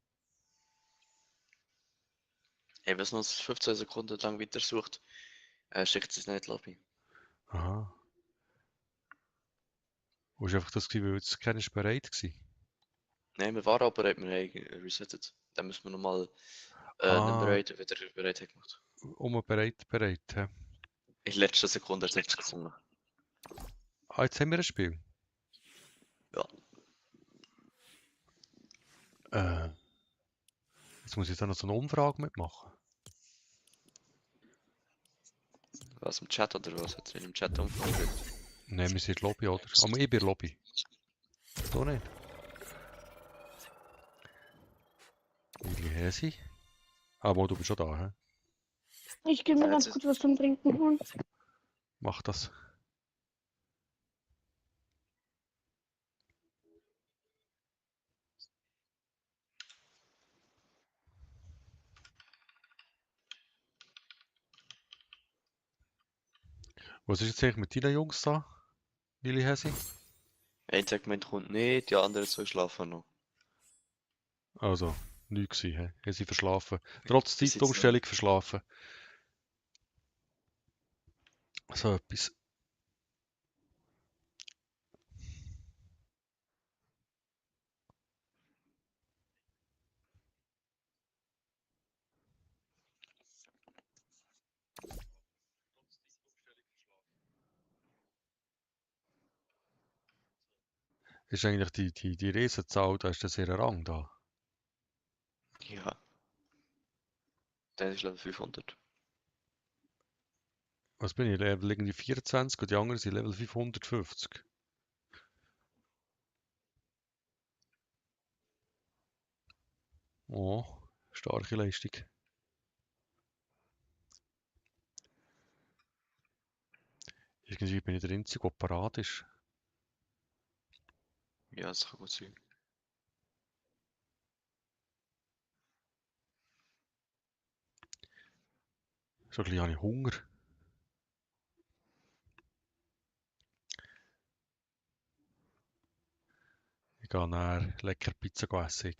Hey, wenn es noch 15 Sekunden lang weiter sucht, schickt es nicht in die Lobby. Aha. Wo ist einfach das Gefühl, weil jetzt keiner ist bereit war? Nein, wir waren aber bereit, wir haben resettet. Dann müssen wir nochmal Ah. bereit, wieder bereit haben gemacht. Bereit. Hä? In letzter Sekunde hat es gefunden. Ah, jetzt haben wir ein Spiel. Ja. Jetzt muss ich da noch so eine Umfrage mitmachen. Was im Chat oder was? Hat es im Chat umgefragt? Nein, wir sind in der Lobby, oder? Aber ich bin in der Lobby. Du nicht? Wie Häsi? Aber du bist schon da, hä? Ich gehe mir Ja, ganz jetzt gut was zum Trinken holen. Mach das. Was ist jetzt eigentlich mit deinen Jungs da? Lili Hesi? Ein Segment kommt nicht, die anderen zwei schlafen noch. Also, nichts gewesen, hä? Haben sie verschlafen. Trotz Bis jetzt Zeitumstellung verschlafen. So etwas. Ist eigentlich die Riesenzahl, da ist das ihr Rang da. Ja. Der ist Level 500. Was bin ich? Level irgendwie 24 und die anderen sind Level 550. Oh, starke Leistung. Irgendwie bin ich der Einzige, der parat ist. Ja, das kann gut sein. So ein bisschen habe ich Hunger. Ich gehe nachher lecker Pizza essen.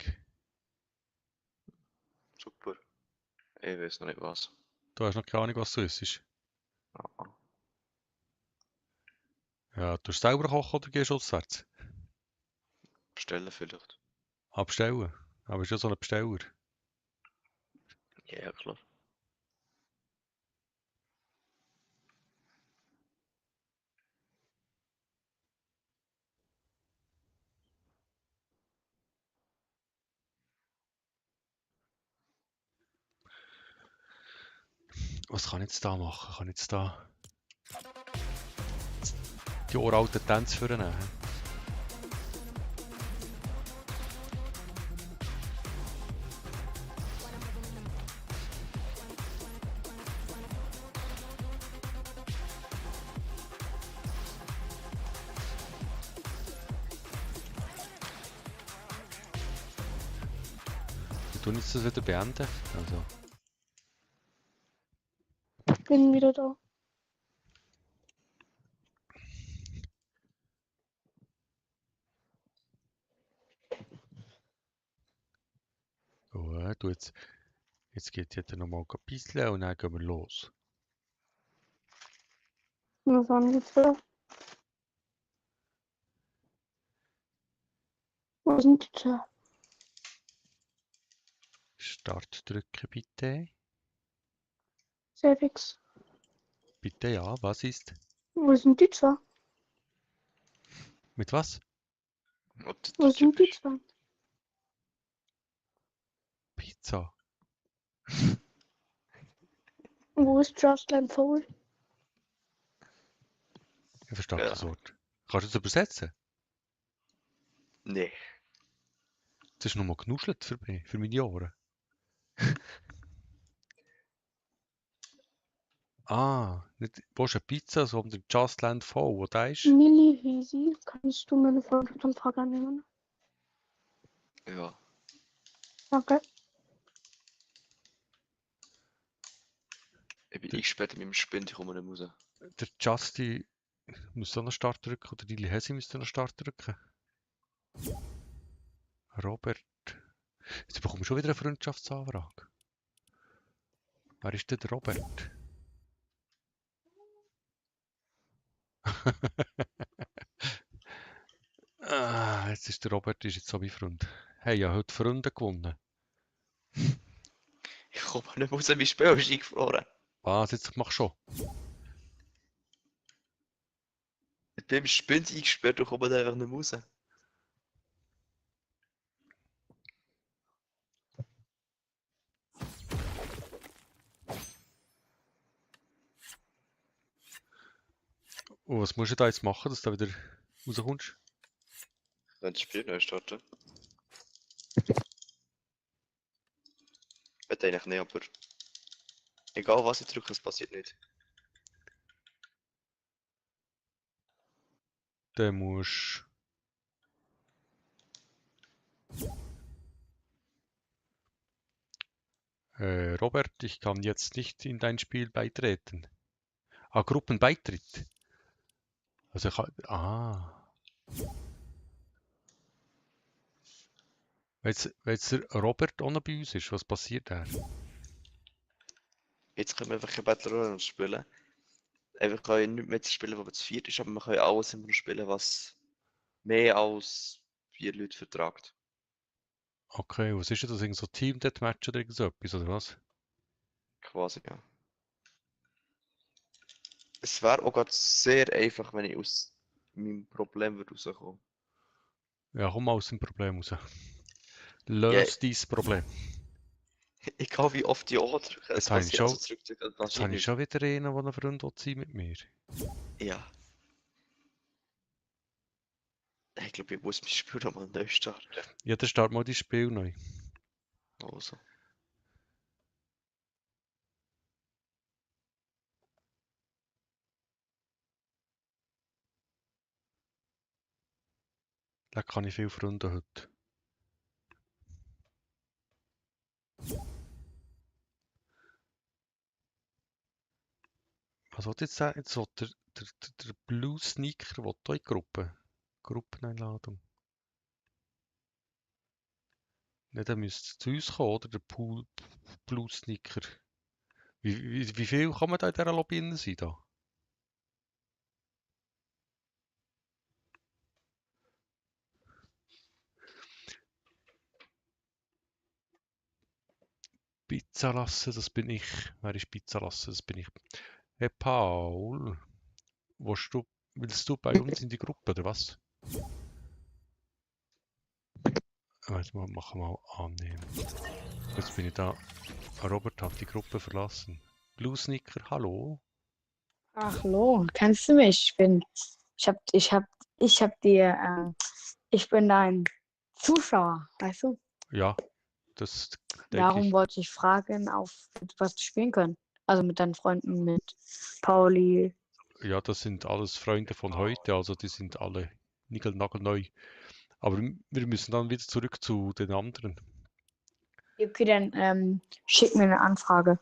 Super. Ich weiß noch nicht was. Du hast noch keine Ahnung, was du isst. Ah, Ja, du selber kochen oder gehst du auswärts? bestellen vielleicht. Bestellen. Aber bist du ja so ein Besteller? Ja, ja, klar. Was kann ich jetzt da machen? Kann ich jetzt da die uralten Tänze vornehmen? Wir tun jetzt das wieder beenden. Also, Bin wieder da. gut, jetzt geht es jetzt nochmal ein bisschen und dann gehen wir los. Was haben die zwei? Wo sind die zwei? Start drücken bitte. Sehr fix. Bitte ja, was ist? Wo sind die zwei? Mit was? Und Wo der sind Typ die ist. zwei? Pizza. Wo ist Jocelyn Fowl? Ich verstehe Ja. das Wort. Kannst du das übersetzen? Nee. Das ist nochmal genuschelt für mich, für meine Ohren. Nicht wo ist eine Pizza, sondern Just Land Voll, wo da ist? Millie Hesi, kannst du meine Freundschaftsanfrage annehmen? Ja. Danke. Ich bin Der- eingesperrt in meinem Spind, ich komme nicht raus. Der Justy müsste auch noch Start drücken, oder die Hesi müsste noch Start drücken. Robert. Jetzt bekomme ich schon wieder eine Freundschaftsanfrage. Wer ist denn der Robert? Jetzt ist der Robert ist jetzt so mein Freund. Hey, ja, heute Freunde gewonnen. Ich komme nicht raus, mein Spiel ist eingefroren. Was, jetzt mach schon. Ich bin im Spind eingesperrt und komme da einfach nicht raus. Und was musst du da jetzt machen, dass du da wieder rauskommst? Wenn das Spiel neu starten. Ich will eigentlich nicht, aber egal was ich drücke, es passiert nicht. Dann musst Robert, ich kann jetzt nicht in dein Spiel beitreten. Ah, Gruppenbeitritt. Also ich wenn jetzt der Robert auch noch bei uns ist, was passiert da? Jetzt können wir einfach ein Battle Royale spielen. Wir können nicht mehr spielen, wo wir zu viert ist, aber wir können alles immer noch spielen, was mehr als 4 Leute vertragt. Okay, was ist denn das? Irgend so Team Deathmatch oder irgend so etwas, oder was? Quasi, ja. Es wäre auch gerade sehr einfach, wenn ich aus meinem Problem würde rauskommen. Ja, komm mal aus dem Problem raus. Ja, Löse dein Problem. egal wie oft ich O drücke, es Jetzt habe ich passiert, also schon, zurückdrücken, es jetzt passiert habe ich nichts. schon wieder einen, der ein Freund will sein mit mir. Ja. Ich glaube, ich muss mein Spiel nochmal neu starten. Ja, dann start mal dein Spiel neu. Also. Da kann ich viele Freunde heute. Was wollte ich jetzt sagen? Jetzt will der Blue Sneaker will da in die Gruppe. Gruppeneinladung. Ne, der müsste zu uns kommen, oder? Der Blue Sneaker. Wie viel kann man da in dieser Lobby drin sein? Da? Pizza lassen, das bin ich. Wer ist Pizza lassen? Das bin ich. Hey Paul, willst du bei uns in die Gruppe, oder was? Warte mal, machen wir mal annehmen. Jetzt bin ich da. Robert hat die Gruppe verlassen. Blue Sneaker, hallo? Ach, hallo, kennst du mich? Ich bin dein Zuschauer, weißt du? Ja, das denke Darum ich. wollte ich fragen, auf was wir spielen können. Also mit deinen Freunden, mit Pauli. Ja, das sind alles Freunde von heute, also die sind alle niegelnagelneu. Aber wir müssen dann wieder zurück zu den anderen. Okay, dann schick mir eine Anfrage.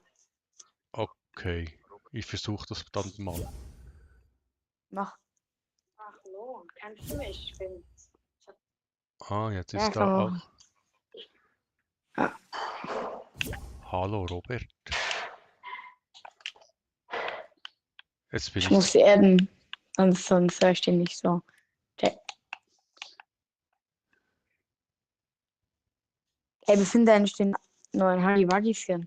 Okay, ich versuche das dann mal. Mach. Ach, hallo, kennst du mich? Ah, jetzt Ja, ist kann da man. auch. Ja. Hallo Robert. Jetzt bin Ich ich. muss sie adden, sonst höre ich den nicht so. Okay. Ey, wie finden eigentlich den neuen Harry Wuggy-Skin?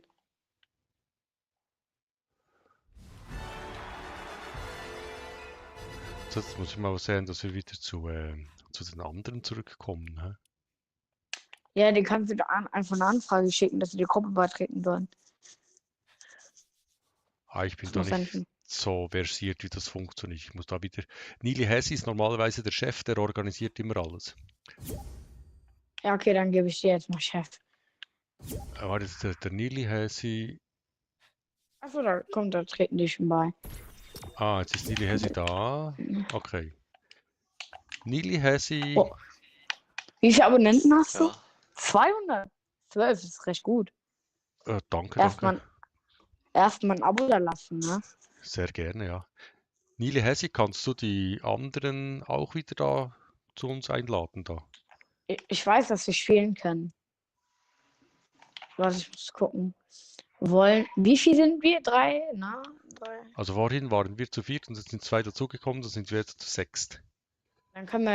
Jetzt muss ich mal sehen, dass wir wieder zu den anderen zurückkommen. Hä? Ja, den kannst du da einfach eine Anfrage schicken, dass sie die Gruppe beitreten sollen. Ah, ich bin Das da muss dann nicht schon. so versiert, wie das funktioniert. Ich muss da wieder. Nili Hessi ist normalerweise der Chef, der organisiert immer alles. Ja, okay, dann gebe ich dir jetzt mal Chef. War das der Nili Hessi? Achso, da treten die schon bei. Ah, jetzt ist Nili Hessi da. Okay. Nili Hessi. Oh. Wie viele Abonnenten hast du? Ja. 212, ist recht gut. Danke, danke. Erstmal ein Abo da lassen, ne? Sehr gerne, ja. Nili Hessi, kannst du die anderen auch wieder da zu uns einladen da? Ich weiß, dass sie spielen können. Warte, ich muss gucken. Wie viel sind wir? 3? Na? 3. Also vorhin waren wir zu viert und jetzt sind zwei dazugekommen, dann sind wir jetzt zu sechst. Dann könnten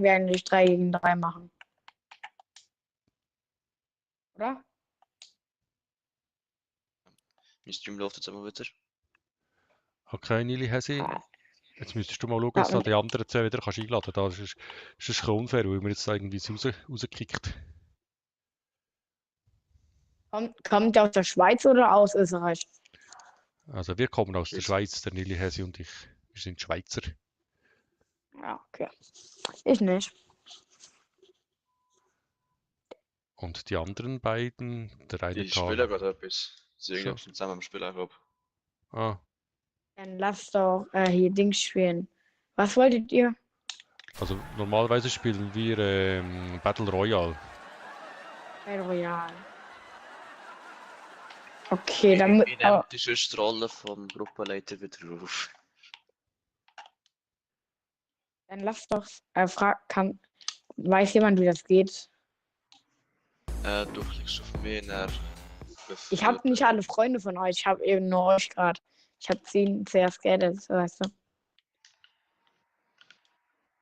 wir eigentlich 3 gegen 3 machen. Oder? Mein Stream läuft jetzt immer wieder. Okay, Nili Hessi, Ah, jetzt müsstest du mal schauen, ja, dass du da die anderen zwei wieder kannst einladen kannst. Das ist ein bisschen unfair, weil wir jetzt da irgendwie rausgekickt. kommt der aus der Schweiz oder aus Österreich? Also wir kommen aus der Schweiz. Schweiz, der Nili Hessi und ich. Wir sind Schweizer. Ja, okay. Ich nicht. Und die anderen beiden, der eine Die spielen kann. gerade etwas. Sie Schon. sind zusammen am Spielen, glaube ich. Ah, Dann lasst doch hier Dings spielen. Was wolltet ihr? also normalerweise spielen wir Battle Royale. Battle Royale. Okay, dann. Ich nehme die sonst die Rolle vom Gruppenleiter wieder auf. Dann lass doch. Weiß jemand, wie das geht? Du klickst auf mich und dann Ich habe nicht alle Freunde von euch. Ich habe eben nur euch gerade. Ich habe 10 CS geaddet, weißt du.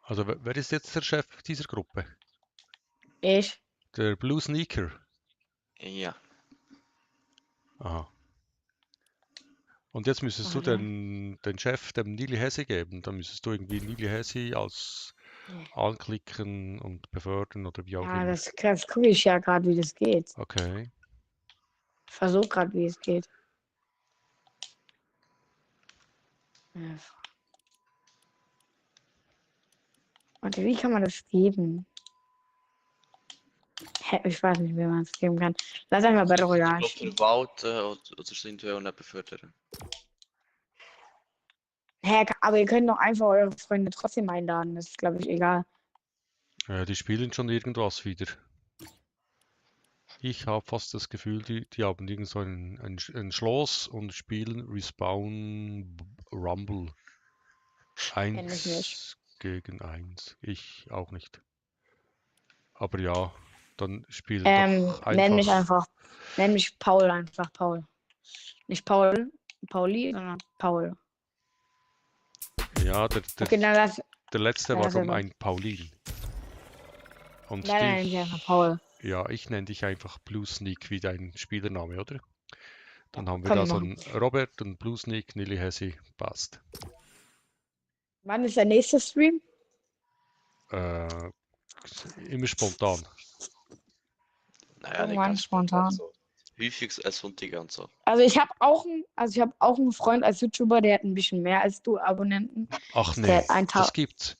Also wer ist jetzt der Chef dieser Gruppe? Ich. Der Blue Sneaker. Ja. Aha. Und jetzt müsstest du Okay. den Chef dem Nili Hesse geben. Dann müsstest du irgendwie Nili Hesse als anklicken und befördern oder wie auch Ja, immer. das gucke ich ja gerade, wie das geht. Okay. Ich versuche gerade, wie es geht. Ja. Warte, wie kann man das geben? Hä, ich weiß nicht, wie man es geben kann. Lass einfach Battle Royale Ich spielen. glaube, verwalten oder sind wir auch nicht befördern. Hä, aber ihr könnt doch einfach eure Freunde trotzdem einladen. Das ist, glaube ich, egal. Die spielen schon irgendwas wieder. Ich habe fast das Gefühl, die haben irgend so ein Schloss und spielen Respawn Rumble. Kenn ich nicht. 1 gegen 1. Ich auch nicht. Aber ja, dann spielen doch Nenn mich einfach. einfach. Nenn mich Paul einfach, Paul. Nicht Pauli, sondern Paul. Ja, Okay, dann lass. der letzte Ja, war das um ist aber- ein Paulin. Und Nein, nenn mich einfach Paul. ja, ich nenne dich einfach Blue Sneak wie dein Spielername, oder? Dann haben wir Komm, da so machen. einen Robert, einen Blue Sneak, Nili Hesse, passt. Wann ist der nächste Stream? Immer spontan. Naja, nicht Irgendwann ganz spontan. So. Häufig als Sonntage und so. Also ich habe auch einen Freund als YouTuber, der hat ein bisschen mehr als du Abonnenten. Ach Der nee, hat 1000 das gibt's.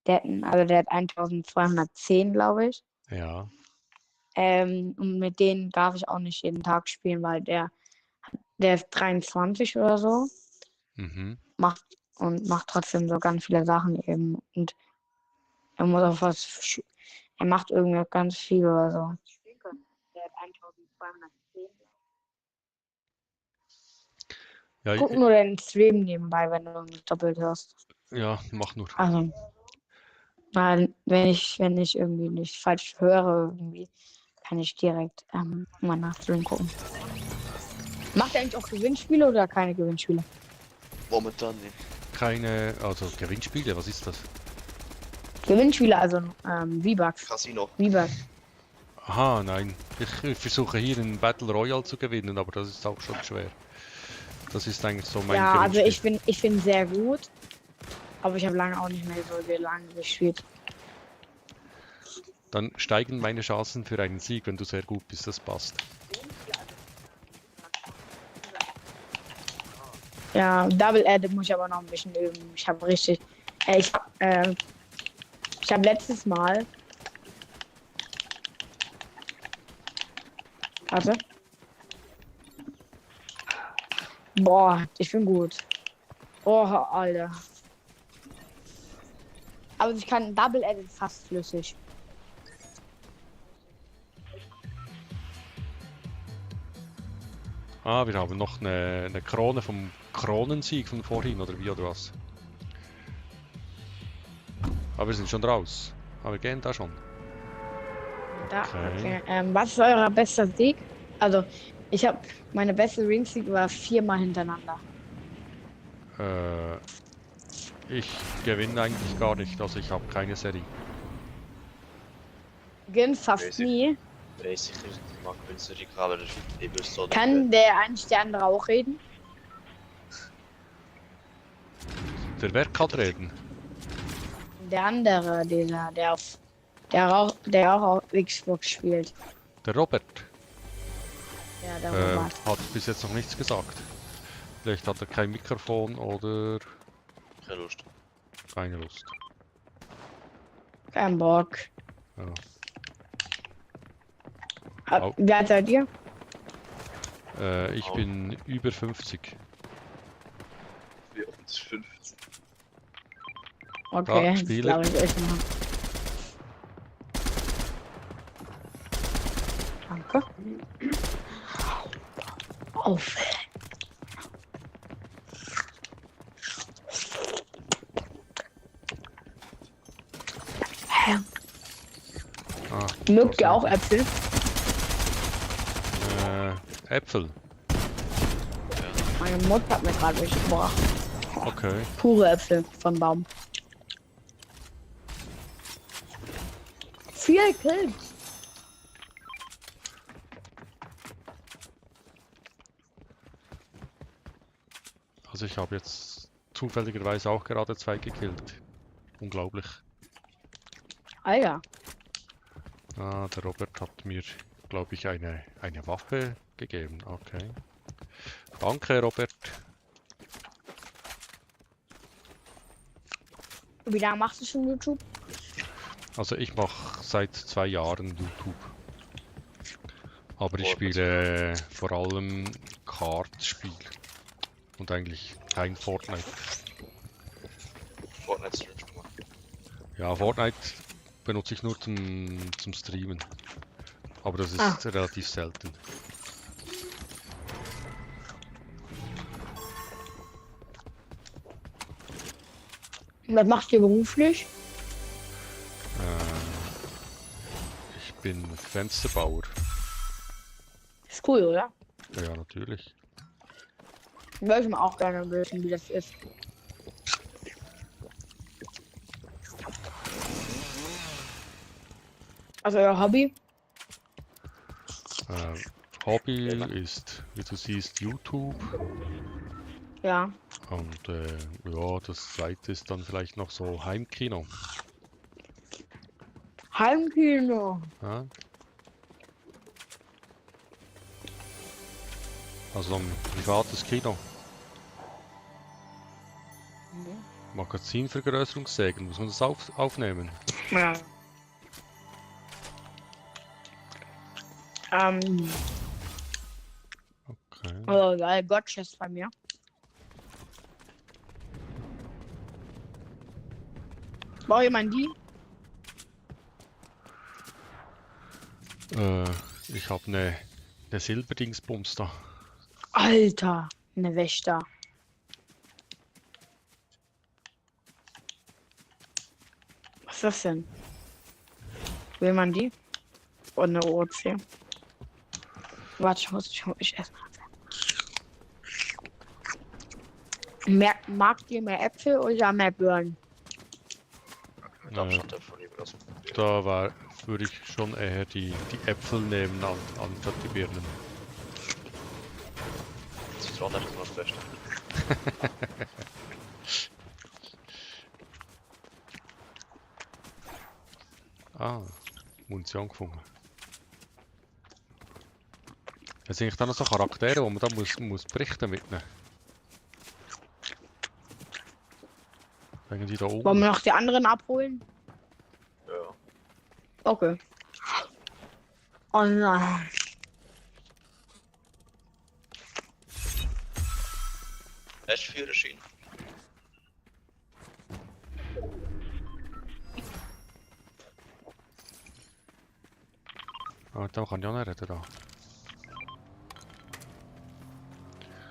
der hat 1210, glaube ich. Ja. Und mit denen darf ich auch nicht jeden Tag spielen, weil der ist 23 oder so. Mhm. Macht trotzdem so ganz viele Sachen eben. Und er muss auch er macht irgendwie ganz viel oder so. Der hat 1210. Ja, Guck nur den Stream nebenbei, wenn du mich doppelt hörst. ja, mach nur. Also, weil wenn ich irgendwie nicht falsch höre, irgendwie, kann ich direkt mal nach Stream gucken. Macht er eigentlich auch Gewinnspiele oder keine Gewinnspiele? Momentan nicht. Keine, also Gewinnspiele, was ist das? Gewinnspiele, also V-Bucks. Casino. V-Bucks. Aha, nein. Ich versuche hier einen Battle Royale zu gewinnen, aber das ist auch schon schwer. Das ist eigentlich so mein Ja, also Gewinnspiel. ich bin sehr gut. Aber ich habe lange auch nicht mehr so lange gespielt. Dann steigen meine Chancen für einen Sieg, wenn du sehr gut bist, das passt. Ja, Double Edit muss ich aber noch ein bisschen üben. Ich habe richtig. Ich habe letztes Mal. Warte. Boah, ich bin gut. Oh, Alter. Aber ich kann Double Edit fast flüssig. Ah, wir haben noch eine Krone vom Kronensieg von vorhin, oder wie, oder was? Aber wir sind schon raus. Aber wir gehen da schon. Da, Okay. okay. Was ist euer bester Sieg? Also, meine beste Ring-Sieg war 4-mal hintereinander. Ich gewinne eigentlich gar nicht, also ich habe keine Serie. Gewinn fast Crazy. nie. Weiß ich nicht, ich mag Künstlerin, aber ich wüsste so Kann der eigentlich der andere auch reden? Der Wer kann reden? Der andere, der auch auf Xbox spielt. Der Robert Ja, der Robert. hat bis jetzt noch nichts gesagt. Vielleicht hat er kein Mikrofon oder keine Lust. keine Lust. Kein Bock. Ja. Au. Wie alt seid ihr? Ich bin über 50. Ja, das ist 15. Okay, das Spiele. glaube ich echt mal. Danke. Auf. Hä? Ah, Mögt ihr da auch Äpfel? Äpfel. Meine Mutter hat mir gerade welche gebracht. Okay. Pure Äpfel vom Baum. 4 Kills. Also ich habe jetzt zufälligerweise auch gerade 2 gekillt. Unglaublich. Alter. Ah, der Robert hat mir, glaube ich, eine Waffe gegeben. Okay. Danke, Robert. Wie lange machst du schon YouTube? Also ich mache seit 2 Jahren YouTube. Aber ich Fortnite. spiele vor allem Kartspiel. Und eigentlich kein Fortnite. Fortnite streamst du mal. Ja, Fortnite benutze ich nur zum Streamen. Aber das ist Ah. relativ selten. Was machst du beruflich? Ich bin Fensterbauer. Ist cool, oder? Ja, natürlich. Würde ich mal auch gerne wissen, wie das ist. Also euer Hobby? Hobby ist, wie du siehst, YouTube. Ja. Und ja, das zweite ist dann vielleicht noch so Heimkino. Heimkino. Ja? Also ein privates Kino. Magazinvergrößerungssägen, muss man das aufnehmen? Ja. Okay. Oh geil, Gotcha ist bei mir. Braucht jemand die? Ich habe eine Silberdingsbums da. Alter, eine Wächter. Was ist das denn? Will man die? Und eine OC. Warte, ich erstmal. Mag ihr mehr Äpfel oder mehr Birnen? Mit Abstand davon lieber das. Da würde ich schon eher die Äpfel nehmen anstatt die Birnen. Zitrone ist immer das Beste. Ah, Munition gefunden. Es sind eigentlich dann noch so Charaktere, wo man da muss berichten mitnehmen. Wegen die da Wollen oben. wir noch die anderen abholen? Ja. Okay. Oh nein. Hast du Führerschein? Ah, da kann ich auch nicht reden da.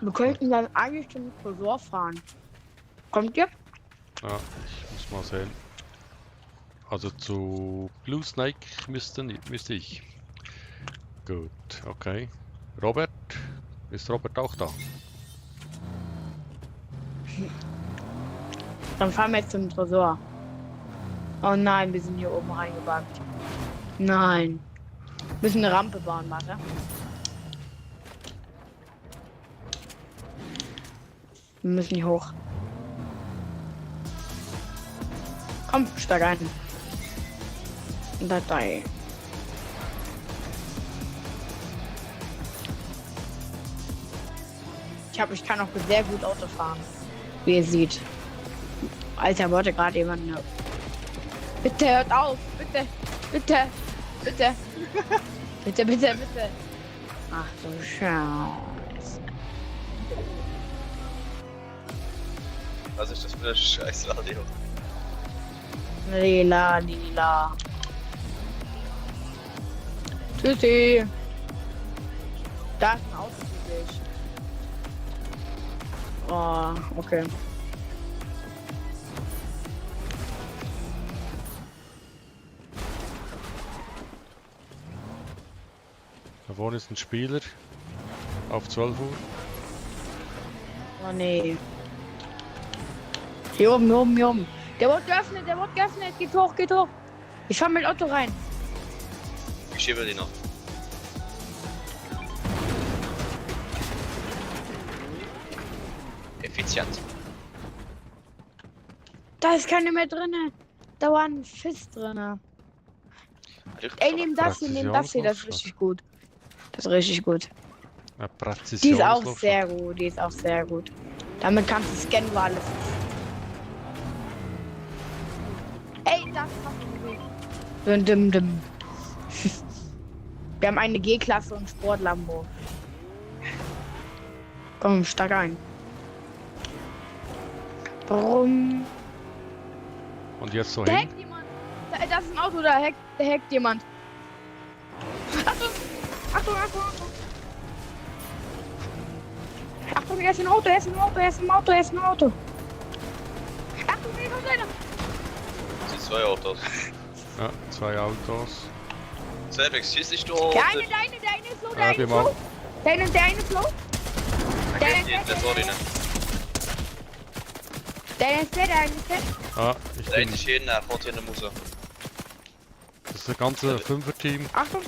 Wir könnten dann eigentlich zum Tresor fahren. Kommt ihr? Ja, ich muss mal sehen. Also zu Blue Snake müsste ich. Gut, okay. Robert? Ist Robert auch da? Dann fahren wir jetzt zum Tresor. Oh nein, wir sind hier oben reingebahnt. Nein. Wir müssen eine Rampe bauen, warte. Wir müssen hier hoch. Komm, steig ein. Datei. Ich kann auch sehr gut Auto fahren. Wie ihr seht. Alter, wollte gerade jemand eine... Bitte hört auf! Bitte! Bitte! Bitte! Bitte, bitte, bitte! Ach du Scheiße. Was ist das für ein scheiß Radio? Lila, lila. Tschüssi. Da ist ein Auto für dich. Oh, okay. Da vorne ist ein Spieler. Auf 12 Uhr. Oh nee. Hier oben, hier oben, hier oben. Der wird geöffnet, der wird geöffnet. Geht hoch, geht hoch. Ich fahr mit Otto rein. Ich schiebe die noch. Effizient. Da ist keine mehr drinne. Da war ein Fisch drinne. Ey, nehm das hier, nehm das hier. Das ist richtig gut. Das ist richtig gut. Eine Präzision. Die ist auch sehr gut, die ist auch sehr gut. Damit kannst du scannen, wo alles ist. Ey, das hast du gesehen. Dum, dum, dum. Wir haben eine G-Klasse und Sportlambo. Komm, steig ein. Warum? Und jetzt so Da hin. hackt jemand. Das ist ein Auto, da hackt jemand. Achtung! Achtung, Achtung, Achtung! Achtung, er ist ein Auto, er ist ein Auto, er ist ein Auto, er ist ein Auto. Achtung, hier kommt einer. Das sind 2 Autos. Ja, 2 Autos. Cervix, schieß dich doch. Der eine ist low, der eine wir ist machen. low. Der eine ist low. Der eine ist der. Ah, ich Der bin. ist hier, er kommt hier in der Musa. Das ist ein ganze 5er-Team. Achtung,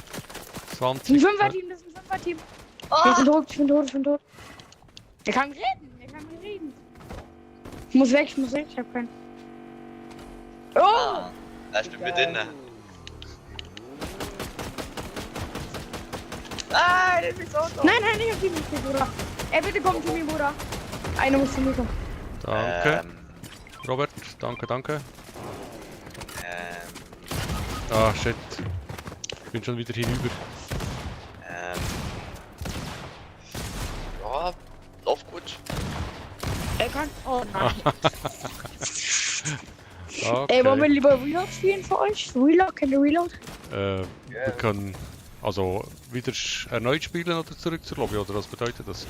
20. das ist ein Fünfer-Team, das ist ein Fünfer-Team. Ich bin tot, ich bin tot, ich bin tot. Der kann reden, der kann reden. Ich muss weg, ich hab keinen. Oh! Er ist mit drinnen. Ah, das ist Auto. Nein, ich hab ihn nicht, Bruder. Ey, bitte komm zu mir, Bruder. Einer muss zu mir kommen. Danke. Robert, danke, danke. Ah, shit. Ich bin schon wieder hinüber. Ja, läuft gut. Er kann. Oh nein. Okay. Ey, wollen wir lieber Reload spielen für euch? Reload? Kennt ihr Reload? Wir können also wieder erneut spielen oder zurück zur Lobby, oder was bedeutet das?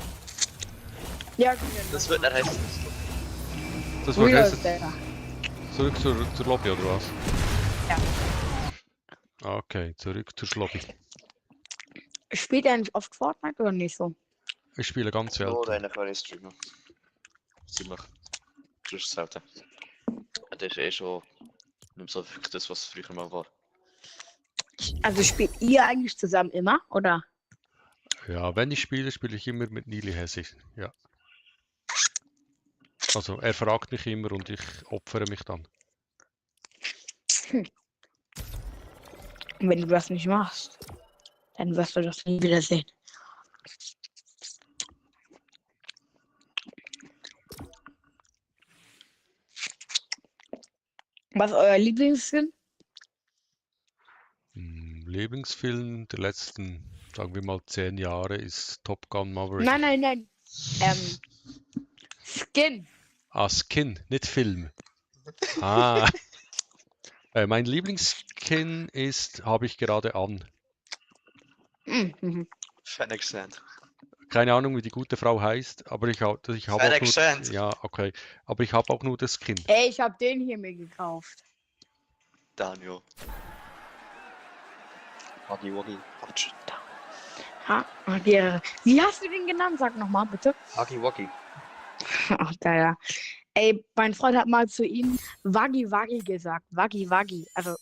Ja, Das wird nicht heißen. Das war Reload, jetzt Digga. zurück zur Lobby, oder was? Ja. Okay, zurück zur Lobby. Spielt ihr eigentlich oft Fortnite oder nicht so? Ich spiele ganz So, selten. deine kann ich streamen. Ziemlich. Das ist selten. Das ist eh schon nicht mehr so wirklich das, was früher mal war. Also spielt ihr eigentlich zusammen immer, oder? Ja, wenn ich spiele, spiele ich immer mit Nili Hessig. Ja. Also er fragt mich immer und ich opfere mich dann. Und wenn du das nicht machst, dann wirst du das nie wieder sehen. Was ist euer Lieblingsfilm? Lieblingsfilm der letzten, sagen wir mal 10 Jahre ist Top Gun Maverick. Nein. Skin. Ah, Skin, nicht Film. Ah. Mein Lieblingsskin ist, habe ich gerade an. Mhm. Fennec Sand. Keine Ahnung, wie die gute Frau heißt, aber ich habe auch Fennec nur, Sand. ja, okay, aber ich habe auch nur das Skin. Ey, ich hab den hier mir gekauft. Daniel. Huggy Wuggy. Ha, okay. Wie hast du den genannt? Sag nochmal, bitte. Huggy Wuggy. Ach, ja. Ey, mein Freund hat mal zu ihm Waggy Waggy gesagt. Waggy Waggy. Also,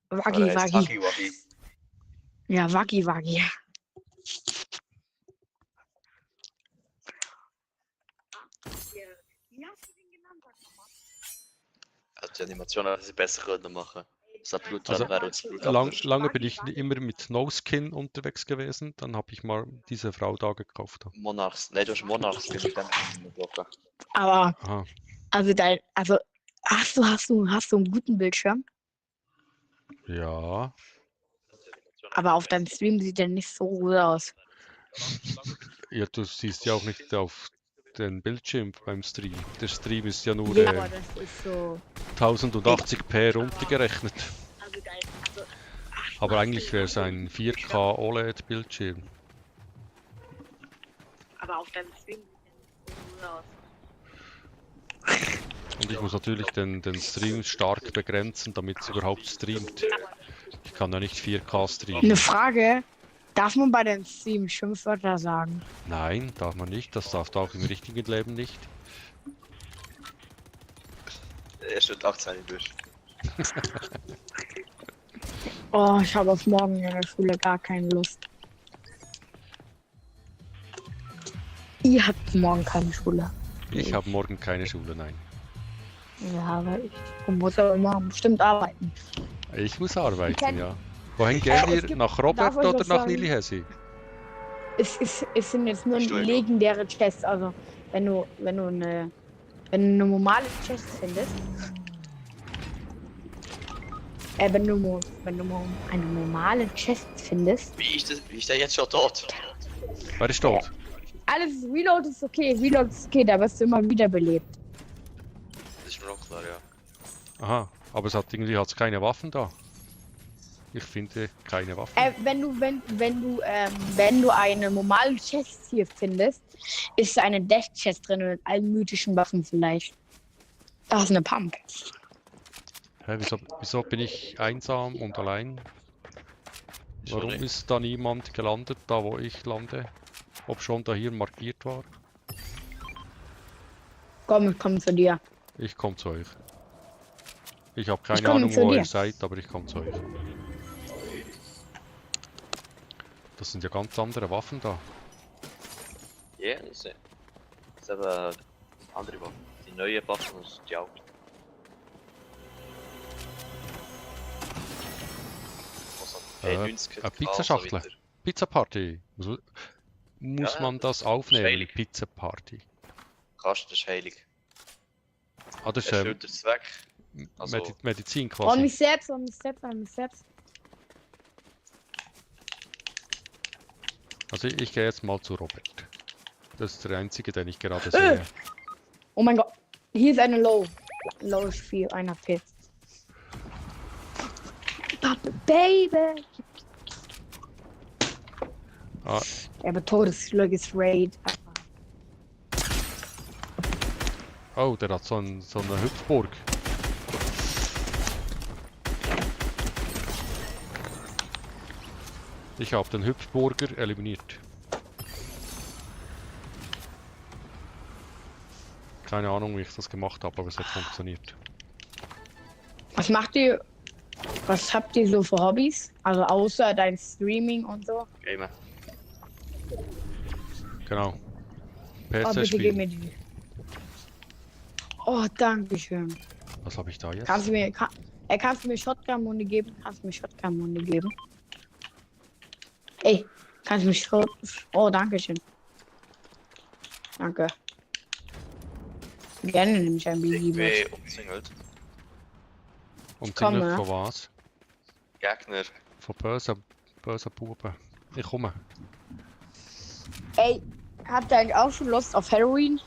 Waggy Waggy. Huggy Wuggy. Ja, Waggy Waggy. Wie hast du den genannt? Sag nochmal. Also die Animation hätte sie besser können machen. Das hat Blut Also, dran wäre und das Blut Lange abwischt. bin ich immer mit No Skin unterwegs gewesen, dann habe ich mal diese Frau da gekauft. Monarchs. Nein, du hast Monarchs mit dem Blocker. Aber, Aha. also, hast du einen guten Bildschirm? Ja, Aber auf deinem Stream sieht der nicht so gut aus. ja, du siehst ja auch nicht auf den Bildschirm beim Stream. Der Stream ist ja nur Ja, aber das ist so. 1080p runtergerechnet. Also, Aber eigentlich wäre es ein 4K OLED-Bildschirm. aber auf deinem Stream sieht der nicht so gut aus. Und ich muss natürlich den Stream stark begrenzen, damit es überhaupt streamt. Ich kann ja nicht 4K streamen. Eine Frage. Darf man bei den Stream Schimpfwörter sagen? Nein, darf man nicht. Das darfst du auch im richtigen Leben nicht. Er steht 18 durch. Oh, ich habe auf morgen in der Schule gar keine Lust. Ihr habt morgen keine Schule. Ich habe morgen keine Schule, nein. Ja, aber ich muss aber morgen bestimmt arbeiten. Ich muss arbeiten, kenn- ja. Wohin es gehen wir? gibt- Nach Robert darf ich oder was nach sagen? Lili Hessi? Es sind jetzt nur Steuerung. legendäre Chests. Also wenn du eine normale Chest findest, wenn du eine normale Chest findest, Wie ist der jetzt schon tot? Wer ist tot? alles Reload ist okay, da wirst du immer wieder belebt. Das ist mir auch klar, ja. Aha, aber es hat irgendwie hat's keine Waffen da. Ich finde keine Waffen. Wenn du eine normale Chest hier findest, ist eine Death Chest drin mit allen mythischen Waffen vielleicht. Da ist eine Pump. Hä, wieso bin ich einsam und allein? Warum Sorry. ist da niemand gelandet, da wo ich lande? Ob schon da hier markiert war? Komm, ich komme zu dir. Ich komme zu euch. Ich habe keine komm Ahnung, zu wo dir. ihr seid, aber ich komme zu euch. Das sind ja ganz andere Waffen da. Ja, das ist aber andere Waffen. Die neue Waffen und die alten. Was hat Eine P90 Pizzaschachtel. Pizza Party. Muss Ja, man das das ist aufnehmen? heilig. Pizza Party. Kasten ist heilig. Ah, das ist Er führt den Zweck. Also, Medizin Und quasi. mich selbst. Also ich gehe jetzt mal zu Robert. Das ist der einzige, den ich gerade sehe. Oh mein Gott. Hier ist eine Low. Low ist 4, einer Pit. Baby. Ah, Aber Todesglück ist Raid. oh, der hat so eine Hüpfburg. Ich habe den Hüpfburger eliminiert. Keine Ahnung, wie ich das gemacht habe, aber es hat funktioniert. Was macht ihr? Was habt ihr so für Hobbys? Also außer dein Streaming und so? Gamer. Genau. Oh, PC bitte gib mir spielen. die. Oh, danke schön. Was habe ich da jetzt? Kannst du mir Shotgun-Munde geben? Ey, kannst du mich Oh, danke schön. Danke. Gerne nehme ich ein BG Ich bin mit. umzingelt. Und komme. Single von was? Gegner. Von bösen Buben. Ich komme. Ey, habt ihr eigentlich auch schon Lust auf Halloween?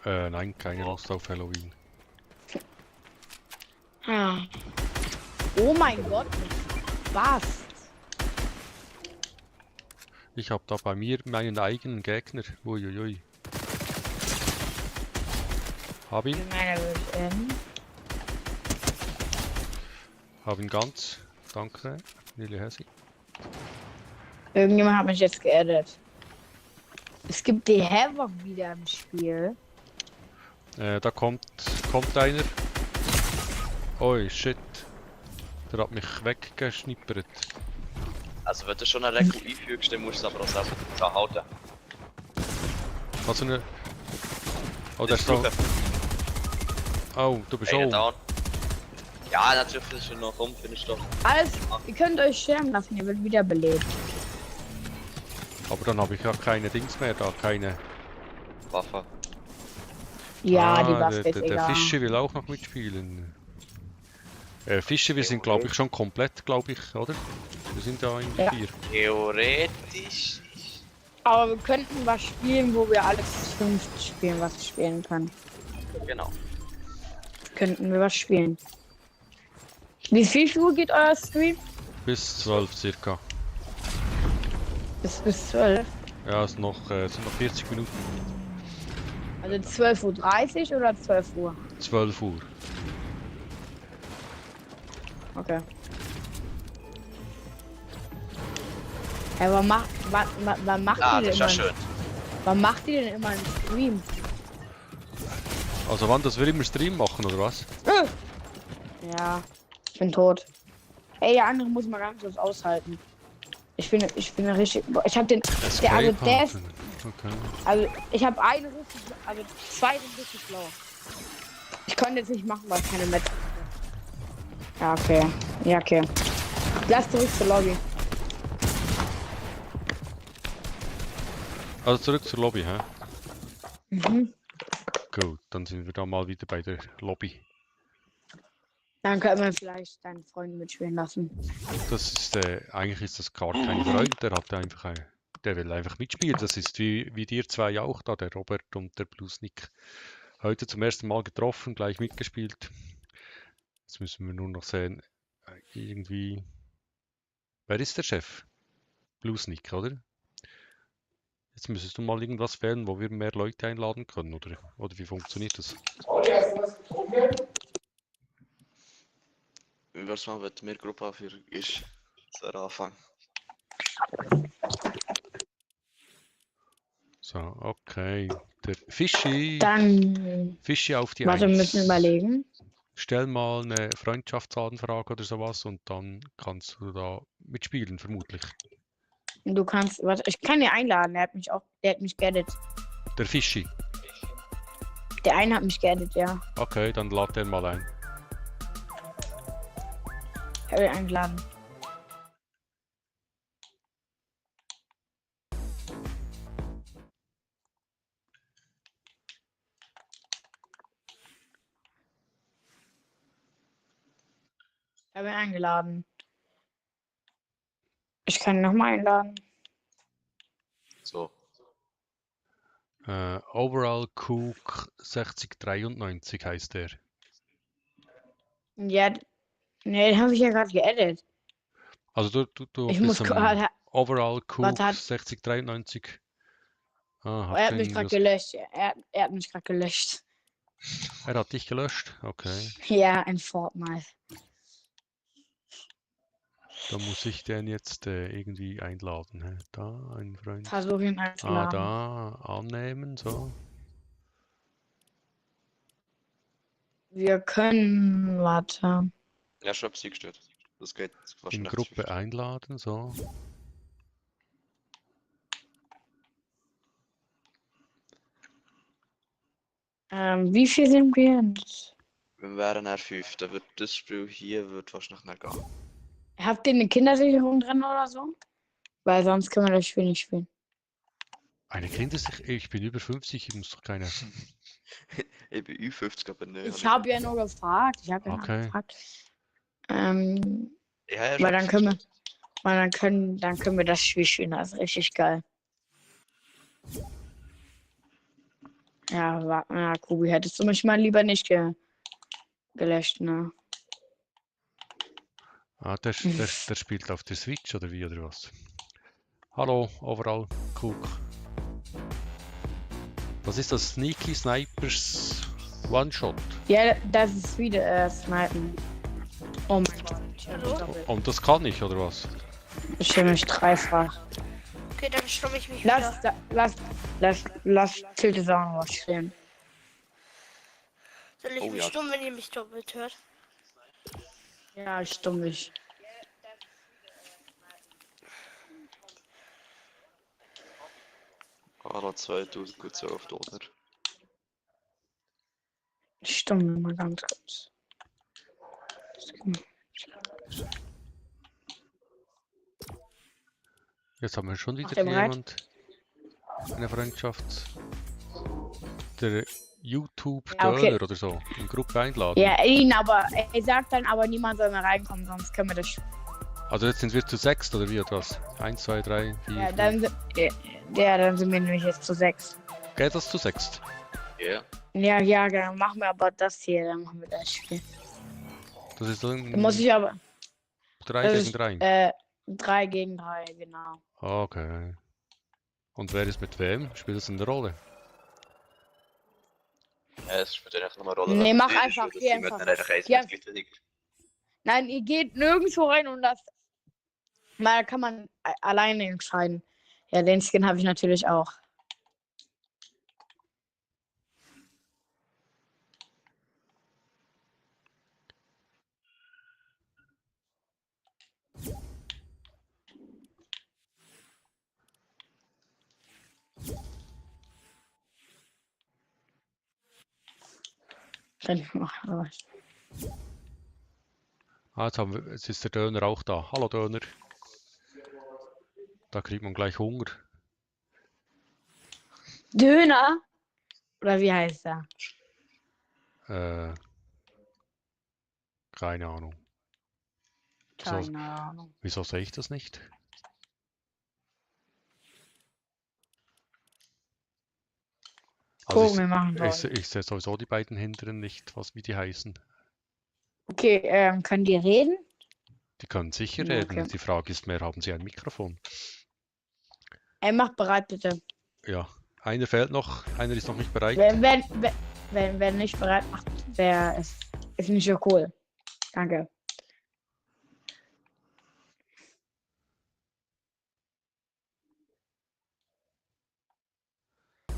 Nein, keine Lust auf Halloween. Ah. Oh mein Gott. Was? Ich habe da bei mir meinen eigenen Gegner. Uiuiui. Hab ihn. Hab ihn ganz. Danke. Lili Hessi. Irgendjemand hat mich jetzt geaddet. Es gibt die Havoc wieder im Spiel. Da kommt einer. Oi, shit. Der hat mich weggeschnippert. Also wenn du schon eine Reko einfügst, dann musst du es aber auch selber dran halten. Kannst du eine... Oh, der ist da. Oh, du bist Einer auch. down. Ja, natürlich ist schon noch rum, findest du doch. Alles, ihr könnt euch sterben lassen, ihr werdet wiederbelebt. Aber dann habe ich ja keine Dings mehr da, keine... Waffe. Ja, die Ah, Waffe ist der egal. Fische will auch noch mitspielen. Fische, wir sind glaube ich schon komplett, glaube ich, oder? Wir sind ja in Ja. 4. Theoretisch. Aber wir könnten was spielen, wo wir alles 5 spielen, was wir spielen können. Genau. Könnten wir was spielen. Wie viel Uhr geht euer Stream? Bis 12 circa. Bis 12. Ja, es sind noch 40 Minuten. Also 12:30 Uhr oder 12 Uhr? 12 Uhr. Okay. Ja, wann macht Ah, die das denn ist ja immer? schön. Wann macht die denn immer einen Stream? Also wann, dass wir immer Stream machen, oder was? Ja, ich bin tot. Ey, der andere muss mal ganz kurz aushalten. Ich bin richtig. Ich hab den. Escape Der ist. Hafen. Okay. Also, ich habe einen richtig. Also, zwei sind richtig blau. Ich konnte jetzt nicht machen, weil ich keine Metz. Ja, okay. Ja, okay. Lass zurück zur Lobby. Also zurück zur Lobby, hä? Mhm. Gut, dann sind wir da mal wieder bei der Lobby. Dann können wir vielleicht deinen Freund mitspielen lassen. Das ist, eigentlich ist das gar kein Freund, der hat einfach, der will einfach mitspielen. Das ist wie dir zwei auch da, der Robert und der Bluesnick. Heute zum ersten Mal getroffen, gleich mitgespielt. Jetzt müssen wir nur noch sehen, irgendwie, wer ist der Chef? Bluesnick, oder? Jetzt müsstest du mal irgendwas wählen, wo wir mehr Leute einladen können, oder wie funktioniert das? Wie wär's mal, wenn du mehr Gruppenanführer ist? Das wäre Anfang. So, okay. Der Fischi. Dann. Fischi auf die Warte, wir 1. müssen überlegen. Stell mal eine Freundschaftsanfrage oder sowas und dann kannst du da mitspielen, vermutlich. Du kannst. Warte, ich kann ihn einladen. Der hat mich geaddet. Der Fischi. Der eine hat mich geaddet, ja. Okay, dann lad den mal ein. Ich habe ihn eingeladen. Ich habe ihn eingeladen. Ich kann ihn nochmal einladen. So. Overall Cook 6093 heißt der. Ja, nee, den habe ich ja gerade geaddet. Also du Ich bist muss. am Overall Cook hat- 6093. Ah, Er hat kein mich gerade Minus- gelöscht. Er hat mich gerade gelöscht. Er hat dich gelöscht? Okay. Ja, in Fortnite. Da muss ich den jetzt irgendwie einladen. Hä? Da, ein Freund. Versuch ihn einzuladen. Da, annehmen, so. Wir können. Warte. Ja, schon etwas gestört. Das geht In wahrscheinlich. Gruppe einladen, so. Wie viel sind wir jetzt? Wir wären R5, dann wird das Spiel hier wahrscheinlich nicht gehen. Habt ihr eine Kindersicherung drin oder so? Weil sonst können wir das Spiel nicht spielen. Eine Kindersicherung? Ich bin über 50, ich muss doch keine. Ich bin Ü50, aber nicht. Ich habe ja nur gefragt. Okay. Ja, Weil dann können wir das Spiel spielen. Das ist richtig geil. Ja, Kubi, hättest du mich mal lieber nicht gelöscht, ne? Ah, der spielt auf der Switch oder wie, oder was? Hallo, overall, Cook. Was ist das? Sneaky Snipers One-Shot. Ja, das ist wieder Snipen. Oh mein Gott. Und das kann ich, oder was? Ich schäme mich dreifach. Okay, dann stumme ich mich wieder. Lass Tilted auch noch was stehen. Soll ich Oh, mich ja. stummen, wenn ihr mich doppelt hört? Ja, ich stumm mich. Ara 2000 gut so oft, oder? Ich stumm mich mal ganz kurz. Jetzt haben wir schon Macht wieder ihr bereit? jemand. Eine Freundschaft. Der YouTube Ja, okay. Döner oder so. In Gruppe einladen. Ja, ihn, aber er sagt dann aber, niemand soll mehr reinkommen, sonst können wir das. Also jetzt sind wir zu 6 oder wie etwas? 1, 2, 3, 4. Ja, dann sind wir nämlich jetzt zu 6. Geht das zu 6? Ja. Ja, dann machen wir aber das hier, dann machen wir das Spiel. Das ist dann Dann muss ich aber 3 das gegen ist, 3. 3 gegen 3, genau. Okay. Und wer ist mit wem? Spielt das eine Rolle? Ja, es spielt eigentlich nur eine Rolle. Nee, wenn mach es dir einfach, ist, geh dass sie einfach. mit einer Kreis Geh mit gleichzeitig. Nein, ihr geht nirgendwo rein und das. Mal kann man alleine entscheiden. Ja, den Skin habe ich natürlich auch. Ah, jetzt ist der Döner auch da. Hallo Döner. Da kriegt man gleich Hunger. Döner? Oder wie heißt er? Keine Ahnung. Keine Ahnung. Wieso sehe ich das nicht? Guck, Also wir machen ich sehe sowieso die beiden hinteren nicht, wie die heißen. Okay, können die reden? Die können sicher Ja, reden. okay. Die Frage ist mehr, haben sie ein Mikrofon? Macht bereit, bitte. Ja, einer fehlt noch, einer ist noch nicht bereit. Wer nicht bereit macht, der ist nicht so cool. Danke.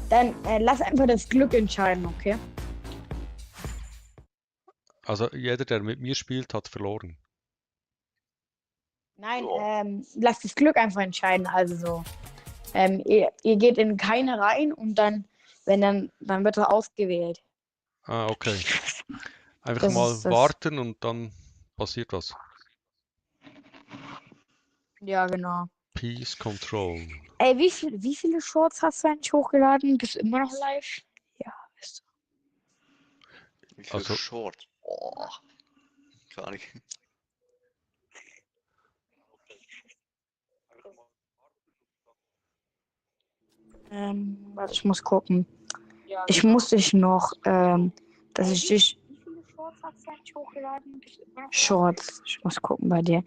Dann lass einfach das Glück entscheiden, okay? Also jeder, der mit mir spielt, hat verloren. Nein, Ja. lass das Glück einfach entscheiden. Also so. Ihr geht in keine rein und dann wird er ausgewählt. Ah, okay. Einfach Das mal ist das. warten und dann passiert was. Ja, genau. Peace Control. Ey, wie viele Shorts hast du eigentlich hochgeladen? Bist du immer noch live? Ja, bist du. Wie viel Also- Short? Oh. Keine Ahnung. Warte, ich muss gucken. Ich muss dich noch, dass ich dich. Wie viele Shorts hast du eigentlich hochgeladen? Shorts. Ich muss gucken bei dir.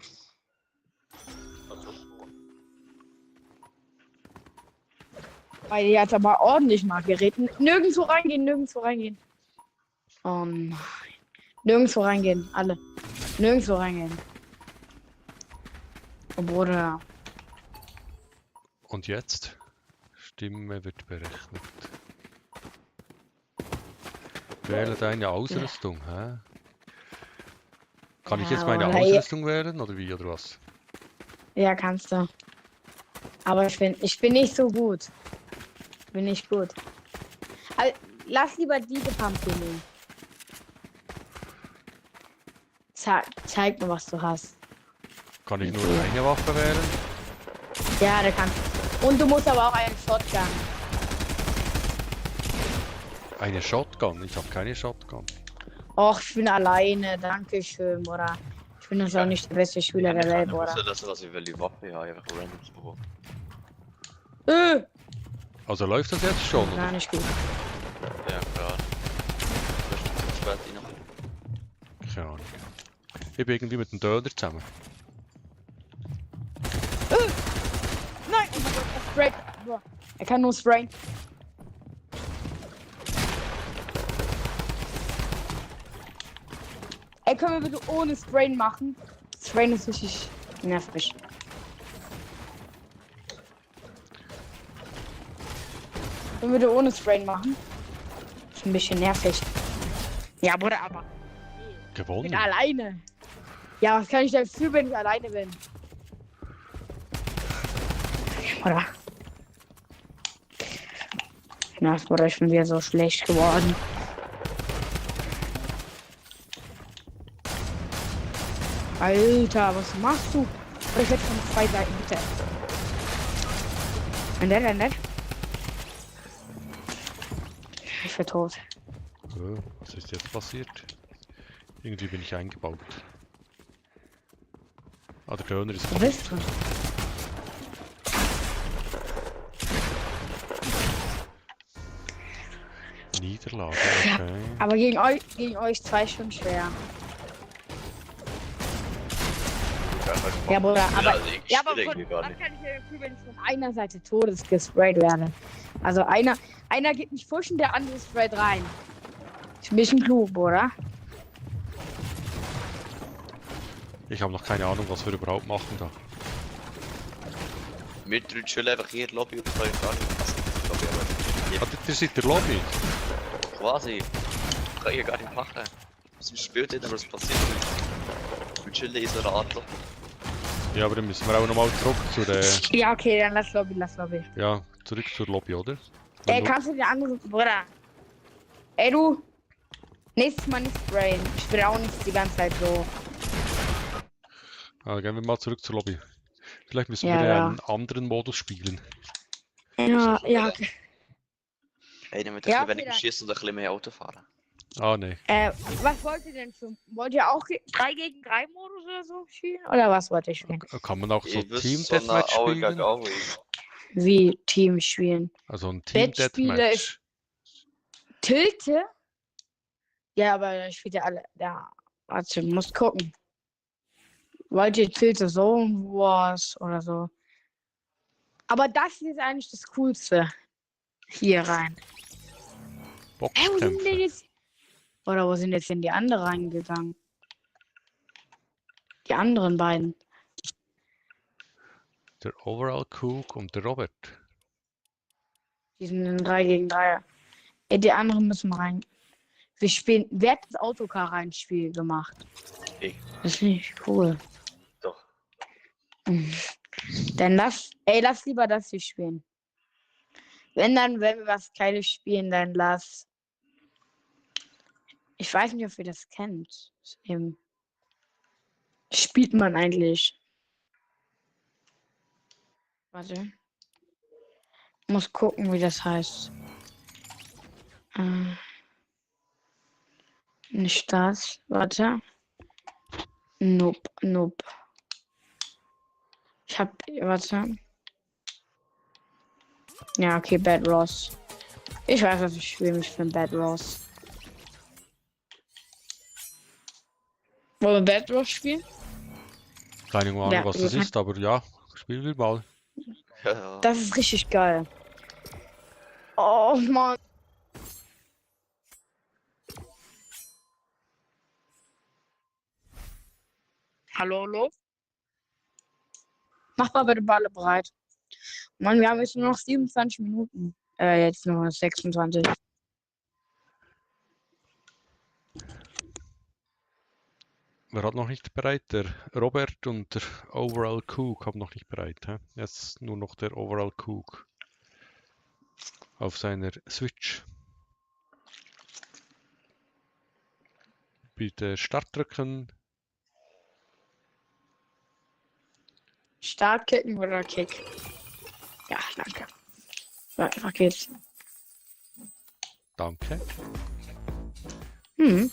Bei dir hat aber ordentlich mal geredet. Nirgendwo reingehen, nirgendwo reingehen. Oh nein. Nirgendwo reingehen, alle. Nirgendwo reingehen. Oh, Bruder. Und jetzt? Stimme wird berechnet. Wähle deine Ausrüstung, hä? Kann ich jetzt meine oder Ausrüstung wählen oder wie oder was? Ja, kannst du. Aber ich bin nicht so gut. Bin nicht gut. Also, lass lieber diese Pumpkin nehmen. Zeig mir, was du hast. Kann ich nur eine Waffe wählen? Ja, der kann. Und du musst aber auch einen Shotgun. Eine Shotgun? Ich habe keine Shotgun. Och, ich bin alleine. Dankeschön, oder? Ich bin das auch nicht der beste Schüler der Welt, Ich oder? wusste, dass ich welche Waffe habe, einfach random so. Also läuft das jetzt schon? Gar Oder? nicht gut. Ja, klar. Das ist zu spät rein. Keine Ahnung. Ich bin irgendwie mit dem Döner zusammen. Nein! Oh mein Gott, er sprayt. Boah, er kann nur sprayen. Ey, können wir bitte ohne Sprayen machen? Sprayen ist richtig nervig. Können wir bitte ohne Sprayen machen? Ist ein bisschen nervig. Ja, Bruder, aber ich Gewonnen? bin alleine. Ja, was kann ich dafür, wenn ich alleine bin? Oder? Na, Bruder, ich bin wieder so schlecht geworden. Alter, was machst du? Oder ich werde von zwei Seiten, bitte. Und der? Ich bin tot. Was ist jetzt passiert? Irgendwie bin ich eingebaut. Ah, der Döner ist Wo bist du? Niederlage, okay. Aber gegen euch zwei schon schwer. Ja, Bruder, aber. Also ich Ja, aber spiele von, irgendwie gar was nicht. kann ich mir dafür, wenn ich von einer Seite todes gesprayt werde? Also einer geht mich pushen, der andere sprayt rein. Ist ein bisschen klug, oder? Ich habe noch keine Ahnung, was wir überhaupt machen da. Wir drei chillen einfach hier in der Lobby und können gar nicht passen. Lobby, aber Ah, das ist in der Lobby. quasi. Kann ich gar nicht machen. Was spielt denn, aber es passiert nicht. Wir chillen in so einer Art Lobby. Ja, aber dann müssen wir auch nochmal zurück zu der... Ja, okay, dann lass Lobby. Ja, zurück zur Lobby, oder? Ey, kannst du die andere... Bruder. Ey, du. Nächstes Mal nicht sprayen. Ich will auch nicht die ganze Zeit so. Ah, gehen wir mal zurück zur Lobby. Vielleicht müssen Ja, wir ja. einen anderen Modus spielen. Ja, ja, okay. Hey, damit Ja, ein okay, bisschen weniger dann. schießen und ein bisschen mehr Auto fahren. Ah, nee. Was wollt ihr denn für... Wollt ihr auch 3 gegen 3 Modus oder so spielen? Oder was wollt ihr spielen? Kann man auch so Ich wüsste Team so eine Deathmatch Aue gegen spielen? Aue. Wie Team spielen? Also ein Team Wettspiele Deathmatch. Tilte? Ja, aber da spielt ja alle. Ja, warte, muss gucken. Wollt ihr Tilte Zone Wars oder so? Aber das ist eigentlich das Coolste. Hier rein. Wo sind denn Boxkämpfe. jetzt? Oder wo sind jetzt denn die anderen reingegangen? Die anderen beiden. Der Overall Cook und der Robert. Die sind in 3 gegen 3. Die anderen müssen rein. Wir spielen. Wer hat das Autocar-Reinspiel gemacht? Ich. Das finde ich cool. Doch. Dann lass lieber das hier spielen. Wenn wir was Geiles spielen, dann lass. Ich weiß nicht, ob ihr das kennt. Eben. Spielt man eigentlich? Warte. Muss gucken, wie das heißt. Nicht das. Warte. Nope. Warte. Ja, okay, Bad Ross. Ich weiß, was ich spiele. Ich bin Bad Ross. Wollen wir Bad Ross spielen? Keine Ahnung, Ja, was wir das können- ist, aber ja, spielen wir mal. Ja. Das ist richtig geil. Oh Mann. Hallo? Mach mal bitte Balle bereit. Mann, wir haben jetzt nur noch 27 Minuten. Jetzt nur 26. Wer hat noch nicht bereit? Der Robert und der Overall Cook haben noch nicht bereit. Hä? Jetzt nur noch der Overall Cook. Auf seiner Switch. Bitte Start drücken. Start kicken oder Kick? Ja, danke. Weiter geht's. Danke. Wie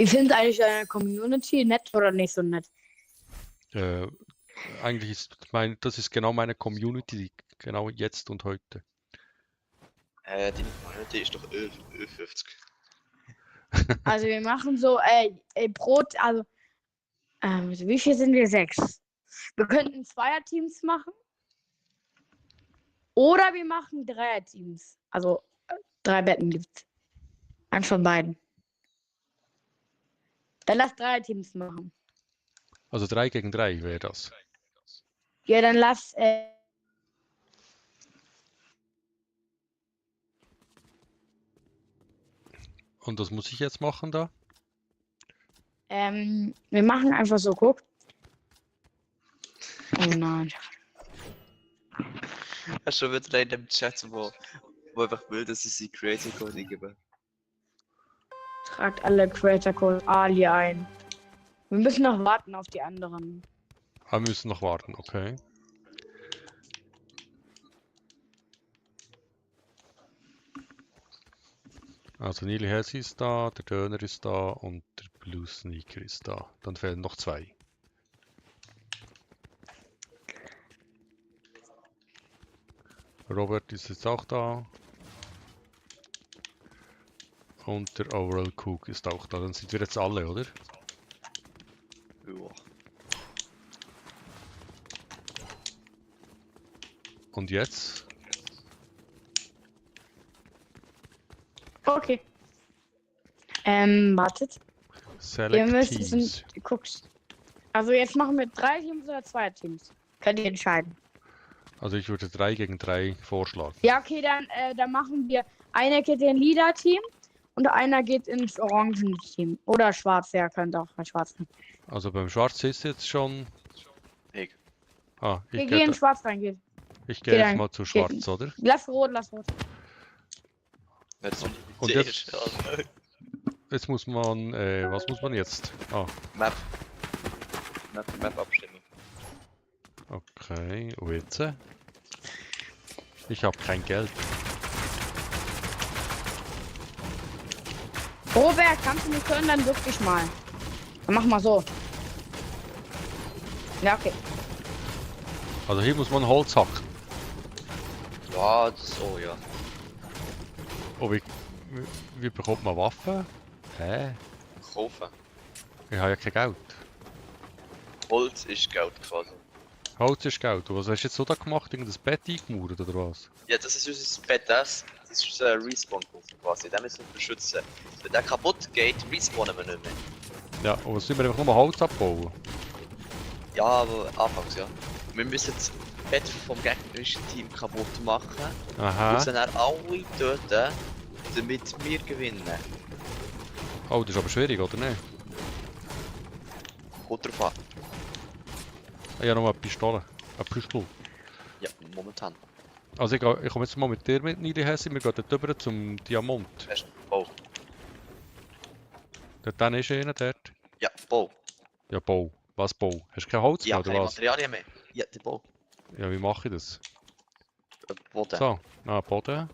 findest eigentlich deine Community? Nett oder nicht so nett? Eigentlich ist das ist genau meine Community, genau jetzt und heute. Die Community ist doch Ö50. Also wir machen so, also, wie viel sind wir? 6. Wir könnten Zweierteams machen. Oder wir machen Dreierteams. Also 3 Betten gibt's. Eins von beiden. Dann lass Dreierteams machen. Also 3 gegen 3 wäre das. Ja, dann lass, Und was muss ich jetzt machen da? wir machen einfach so, guck. Oh nein. Hast du schon wieder einen im Chat, wo einfach will, dass ich sie Creator Code eingebe? Tragt alle Creator Code Ali ein. Wir müssen noch warten auf die anderen. Ah, wir müssen noch warten, okay. Also Nili Hesse ist da, der Döner ist da und der Blue Sneaker ist da. Dann fehlen noch 2. Robert ist jetzt auch da. Und der Overall Cook ist auch da. Dann sind wir jetzt alle, oder? Ja. Und jetzt? Okay. Wartet. Ihr Select müsst, Teams. guckst. Also jetzt machen wir 3 Teams oder 2 Teams. Könnt ihr entscheiden. Also ich würde 3 gegen 3 vorschlagen. Ja, okay, dann machen wir. Einer geht in Lila-Team und einer geht ins Orangen-Team. Oder Schwarz, ja, könnt auch bei Schwarz. Also beim Schwarz ist jetzt schon... Ich. Ah, Wir ich gehen gehe in Schwarz rein, geht. jetzt rein. mal zu Schwarz, oder? Lass rot, lass rot. Jetzt Und jetzt- Jetzt muss man... was muss man jetzt? Ah, Map. Map abstimmen. okay. Und jetzt? Ich habe kein Geld. Robert, kannst du nicht hören, dann wirf dich mal. Dann mach mal so. Ja, okay. Also hier muss man Holz hacken. Ja, das so, ja. Oh, wie bekommt man Waffen? Hä? Kaufen. Ich habe ja kein Geld. Holz ist Geld quasi. Holz ist Geld. Und was hast du jetzt so da gemacht? Irgendein Bett eingemauert oder was? Ja, das ist unser Bett, das ist unser Respawn-Punkt quasi. Den müssen wir beschützen. Wenn der kaputt geht, respawnen wir nicht mehr. Ja, und was sollen wir einfach nur Holz abbauen? Ja, aber anfangs, ja. Wir müssen das Bett vom gegnerischen Team kaputt machen. Aha. Und dann alle töten, damit wir gewinnen. Oh, das ist aber schwierig, oder nicht? Kommt drauf an. Ich habe noch eine Pistole. Eine Pistole. Ja, momentan. Also ich komme jetzt mal mit dir mit, Nili Hessi. Wir gehen dort rüber zum Diamant. Hast du Bau? Dort dann ist einer dort. Ja, Bau. Ja, Bau. Was Bau? Hast du kein Holz Ja, mehr, oder keine was? Materialien mehr. Ja, der Bau. Ja, wie mache ich das? Boden. So, Boden.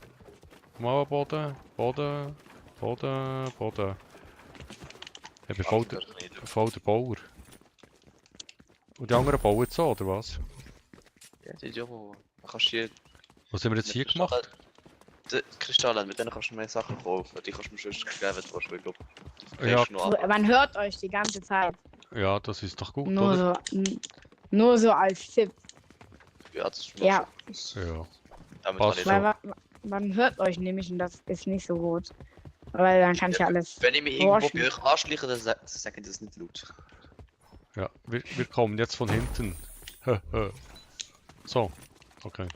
Mal Boden. Boden. Boden. Boden. Ich bin voll der Bauer. Und die anderen bauen jetzt so, oder was? Ja, die ja, wo. Dann kannst du hier. Was haben wir jetzt hier gemacht? Die Kristalle, mit denen kannst du mehr Sachen kaufen. Die kannst du mir sonst geben, wenn du willst. Ich glaube, du Ja. kriegst noch ab. Man hört euch die ganze Zeit. Ja, das ist doch gut, Nur oder? so, nur so als Tipp. Ja, das ist Ja, Ja. Damit Passt kann ich weil man hört euch nämlich und das ist nicht so gut. Weil dann kann ich ja alles. Wenn ich mich irgendwo Forschen. bei euch anschleiche, dann sage ich das nicht laut. Ja, wir kommen jetzt von hinten. So, okay.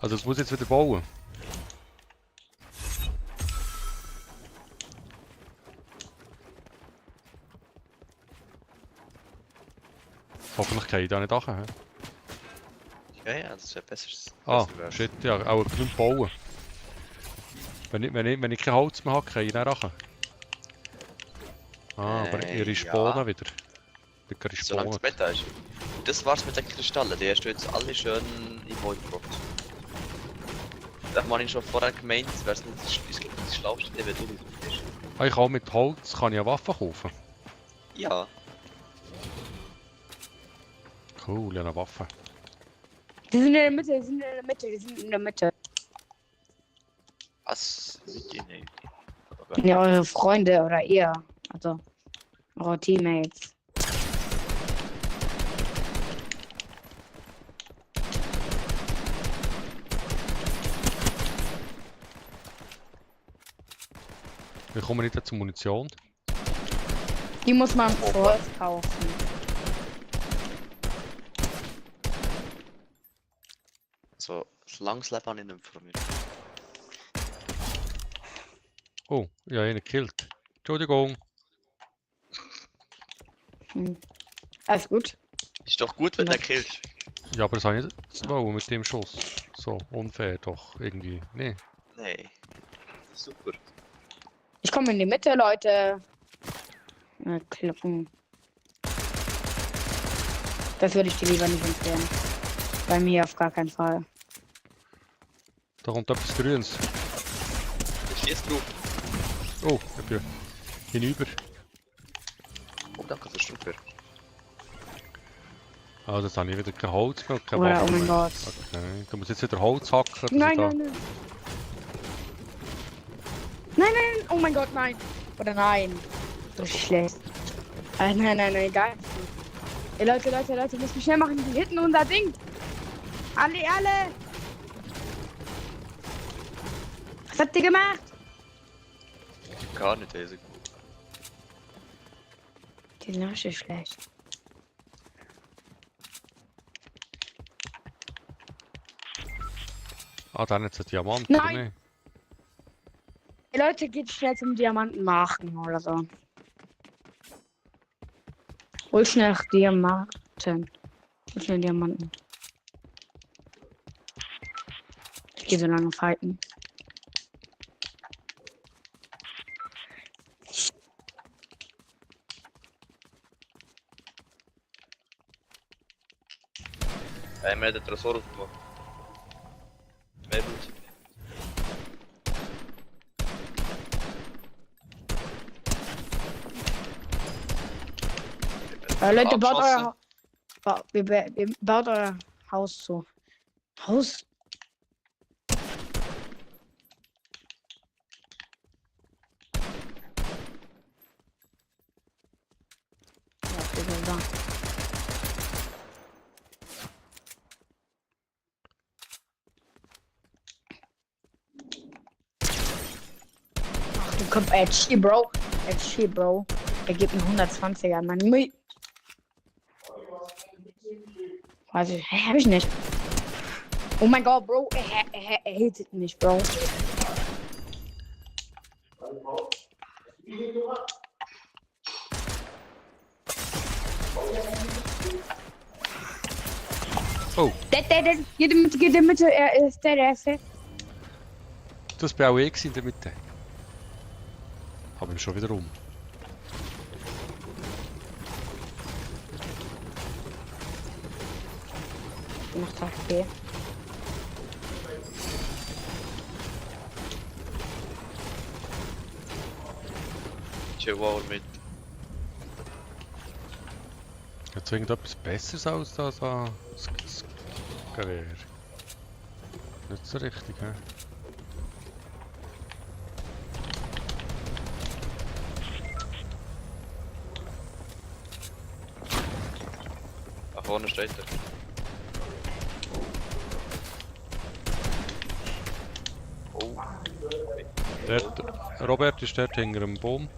Also es muss jetzt wieder bauen. Hoffentlich kann ich da nicht nachher. Ja, ja, das wäre besser. Ah, besser wär's. shit, ja, auch genug bauen. Wenn ich kein Holz mehr habe, kann ich nicht nachher. Ah, aber ihre Ja. Spawnen wieder. Wieder Solange das spawnen. Bett da ist. Und das war's mit den Kristallen, die hast du jetzt alle schön im Void gebracht. Da habe ich schon vorher gemeint, wäre es nicht das Schlauste, wenn du nicht bist. Ah, ich kann mit Holz kann ich eine Waffe kaufen. Ja, Cool, ja, eine Waffe. Die sind in der Mitte, die sind in der Mitte, die sind in der Mitte. was? Nee. Aber Ja, eure Freunde oder ihr. Also, eure Teammates. Wir kommen nicht zur Munition. Die muss man für Holz kaufen. so, das langes Leben habe ich nicht von mir. Oh, ja, einen gekillt. Entschuldigung. Alles gut. Ist doch gut, wenn Ja. der killt. Ja, aber das habe ich nicht wollen mit dem Schuss. So, unfair doch, irgendwie. Nee. Nee. Super. Ich komme in die Mitte, Leute. Klippen. Das würde ich dir lieber nicht empfehlen. Bei mir auf gar keinen Fall. Da kommt etwas Grünes. Ich schieß drauf. Oh, ich bin hinüber. Oh, danke fürs Super. Also jetzt habe ich wieder kein Holz mehr, kein Oder, oh Waffen mein mehr. Gott. Okay, du musst jetzt wieder Holz hacken. dass Nein, ich da... nein, nein. Nein, nein, oh mein Gott, nein. Oder nein. Das ist schlecht. Nein, nein, nein, egal. Ey, Leute, müssen wir schnell machen. Die hitten unser Ding. Alle. Was habt ihr gemacht? gar nicht, also. Die sind richtig schlecht. Ah, dann jetzt ein Diamant, Nein! oder nicht? Hey, Leute, geht schnell zum Diamanten machen oder so. Hol schnell Diamanten. Hol schnell Diamanten. Ich gehe so lange fighten. Mir hat der Tresor aufgemacht. Mehr Blut. Leute, baut Abgeschossen. euer... Wir baut euer Haus zu. Haus? Ja, steht nur da. Ach, du kommst, Edgy, Bro. Edgy, Bro. Er gibt einen 120er, Mann. Weiß ich, hab ich nicht. Oh mein Gott, Bro, er hittet nicht, Bro. Oh, Der, geht in Mitte, er ist der ist. das war auch ich in der Mitte. Haben wir schon wieder um. Macht HP. Chihuahua mit. Jetzt irgendetwas Besseres aus das Gewehr. Nicht so richtig, hä? Da vorne steht er. Oh, Dort, Robert ist dort hinter einem Baum.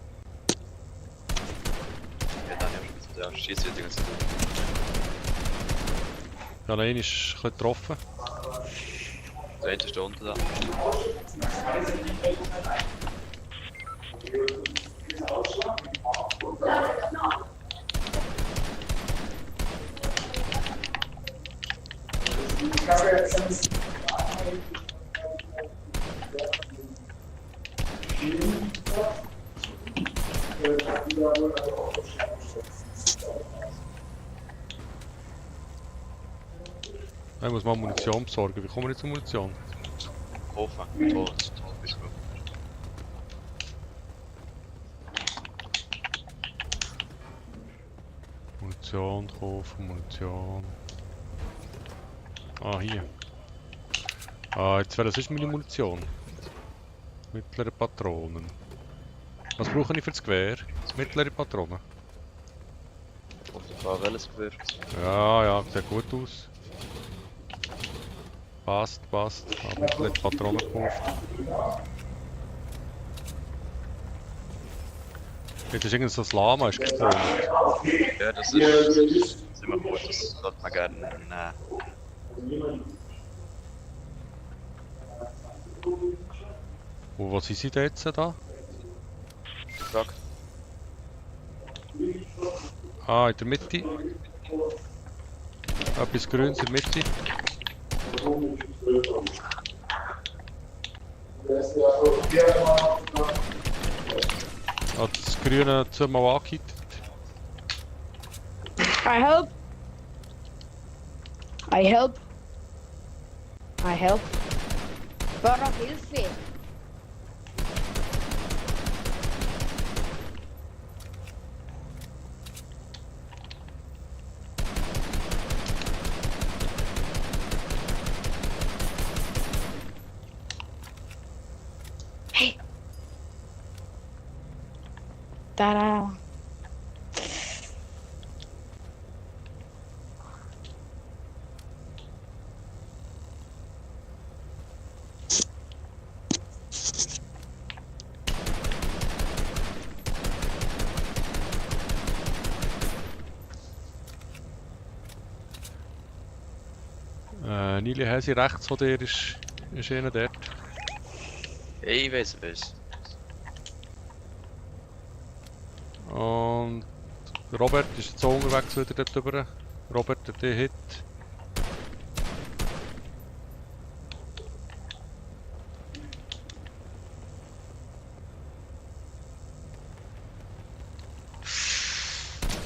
ja, dann ja, der schießt wieder ganz gut. Ja, einer ist ein bisschen getroffen. Der eine ist da unten da. Ich muss mal Munition besorgen. Wie kommen wir jetzt zur Munition? Kaufen. Toll, das ist toll, bis gut. Munition kaufen, Munition. Ah, hier. Ah, jetzt wäre das ist meine Munition. Mittlere Patronen. Was brauche ich für das Gewehr? Das mittlere Patronen. Und zwar welches Gewehr? Ja, ja, sieht gut aus. Passt, passt. Habe mittlere Patronen gekauft. Jetzt ist irgend so ein Lama ist gespawnt. Ja, das ist immer gut, das sollte man gerne nehmen. Und wo sind sie denn jetzt da? Die Frage. Ah, in der Mitte. Etwas Grünes in der Mitte. Hat das Grüne zweimal angehittet. I help. I help. I help. Bara Hilfe. Hey. Da. Nili Häsi rechts von dir ist einer dort. Ich weiß. Und Robert ist jetzt auch unterwegs wieder dort drüber. Robert, der Hit.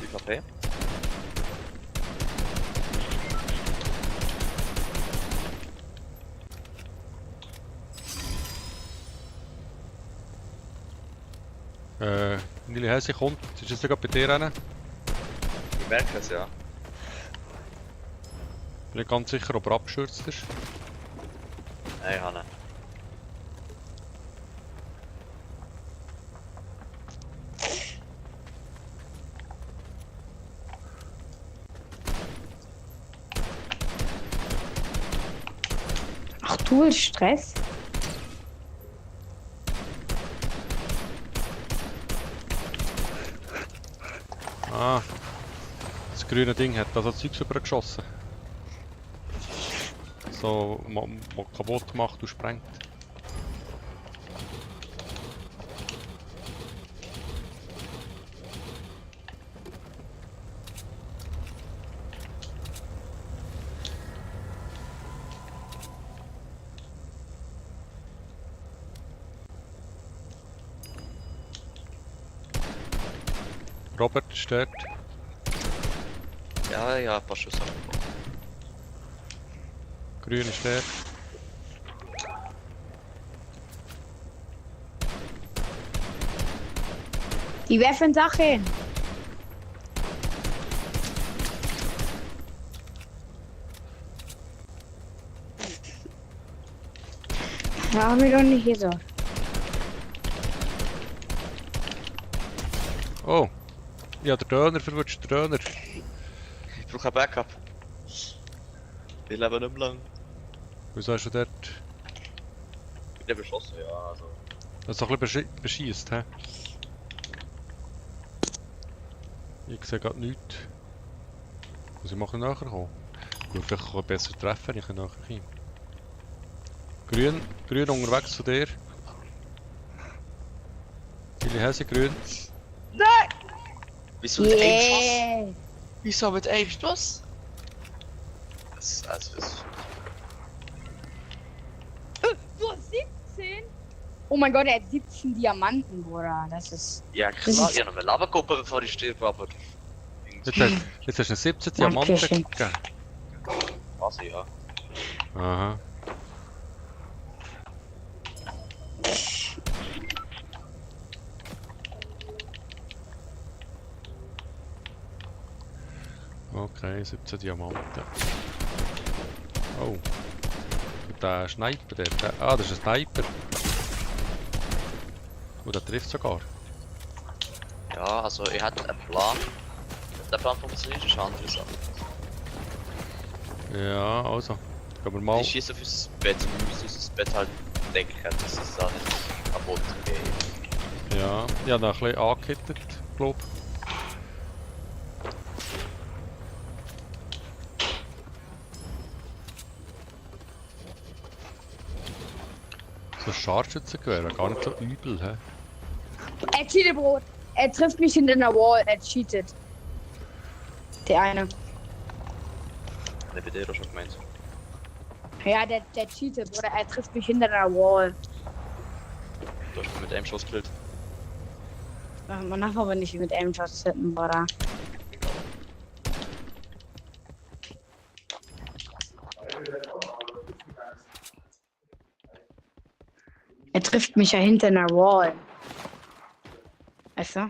Wie KP? Nili Häsi kommt, ist jetzt gerade bei dir rein. Ich merke es, ja. Bin nicht ganz sicher, ob er abgestürzt ist. Nein, Hanne. Ach du willst Stress? Ah, das grüne Ding hat das Zeugs übergeschossen. So, was kaputt macht und sprengt. Robert ist dort. Ja, ein paar Schuss abbekommen. Grün ist dort. Die werfen Sachen. Haben wir doch nicht hier so. Oh! Ja, der Döner verwutscht, der Döner. Ich brauche ein Backup. Wir leben nicht mehr lang. Wieso hast du dort Ich bin beschossen, ja, also. das so ein bisschen beschießt, hä? Ich sehe gerade nichts. Muss ich machen nachher kommen? Gut, vielleicht kann ich besser treffen, wenn ich nachher komme. Grün unterwegs zu dir. Viele Häse grün. Wieso mit einem Schuss? Yeah. Wieso mit einem Schuss? Das Du hast 17? Oh mein Gott, er hat 17 Diamanten, Bruder. Das ist. ja Das klar, ist- ich habe noch eine Lavakuppe bevor ich sterbe, aber... Jetzt hast du 17 Diamanten Dankeschön. gegeben. Was, ja. Aha. Okay, 17 Diamanten. Oh. Der Sniper dort. Ah, das ist ein Sniper. Oh, der trifft sogar. Ja, also ich hatte einen Plan. Der Plan funktioniert, ist eine andere Sache. Ja, also. Gehen wir mal. Ich schieße auf unser Bett, wir müssen unser Bett halt denken, dass es da nicht kaputt geht. Ja, ich habe ihn ein bisschen angekittet, glaube ich. So ein Scharfschützengewehr wäre gar nicht so übel, hä? Er cheatet, Brot. Er trifft mich hinter der Wall. Er cheatet. Der eine. Ich bei dir auch schon gemeint. Ja, der cheatet, Bruder. Er trifft mich hinter der Wall. Du hast mich mit einem Schuss gekillt. Man darf aber nicht mit einem Schuss hitten, Bruder. Er trifft mich ja hinter einer Wall. Weißt du?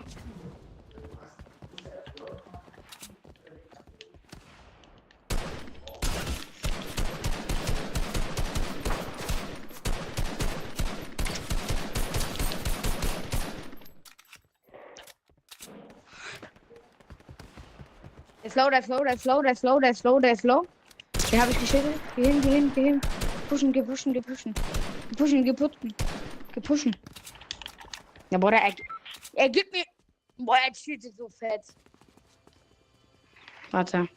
Der ist low. Den habe ich geschüttelt. Geh hin. Pushen. Gepushen. Ja, Bruder, er gibt mir... Boah, er cheatet so fett. Warte.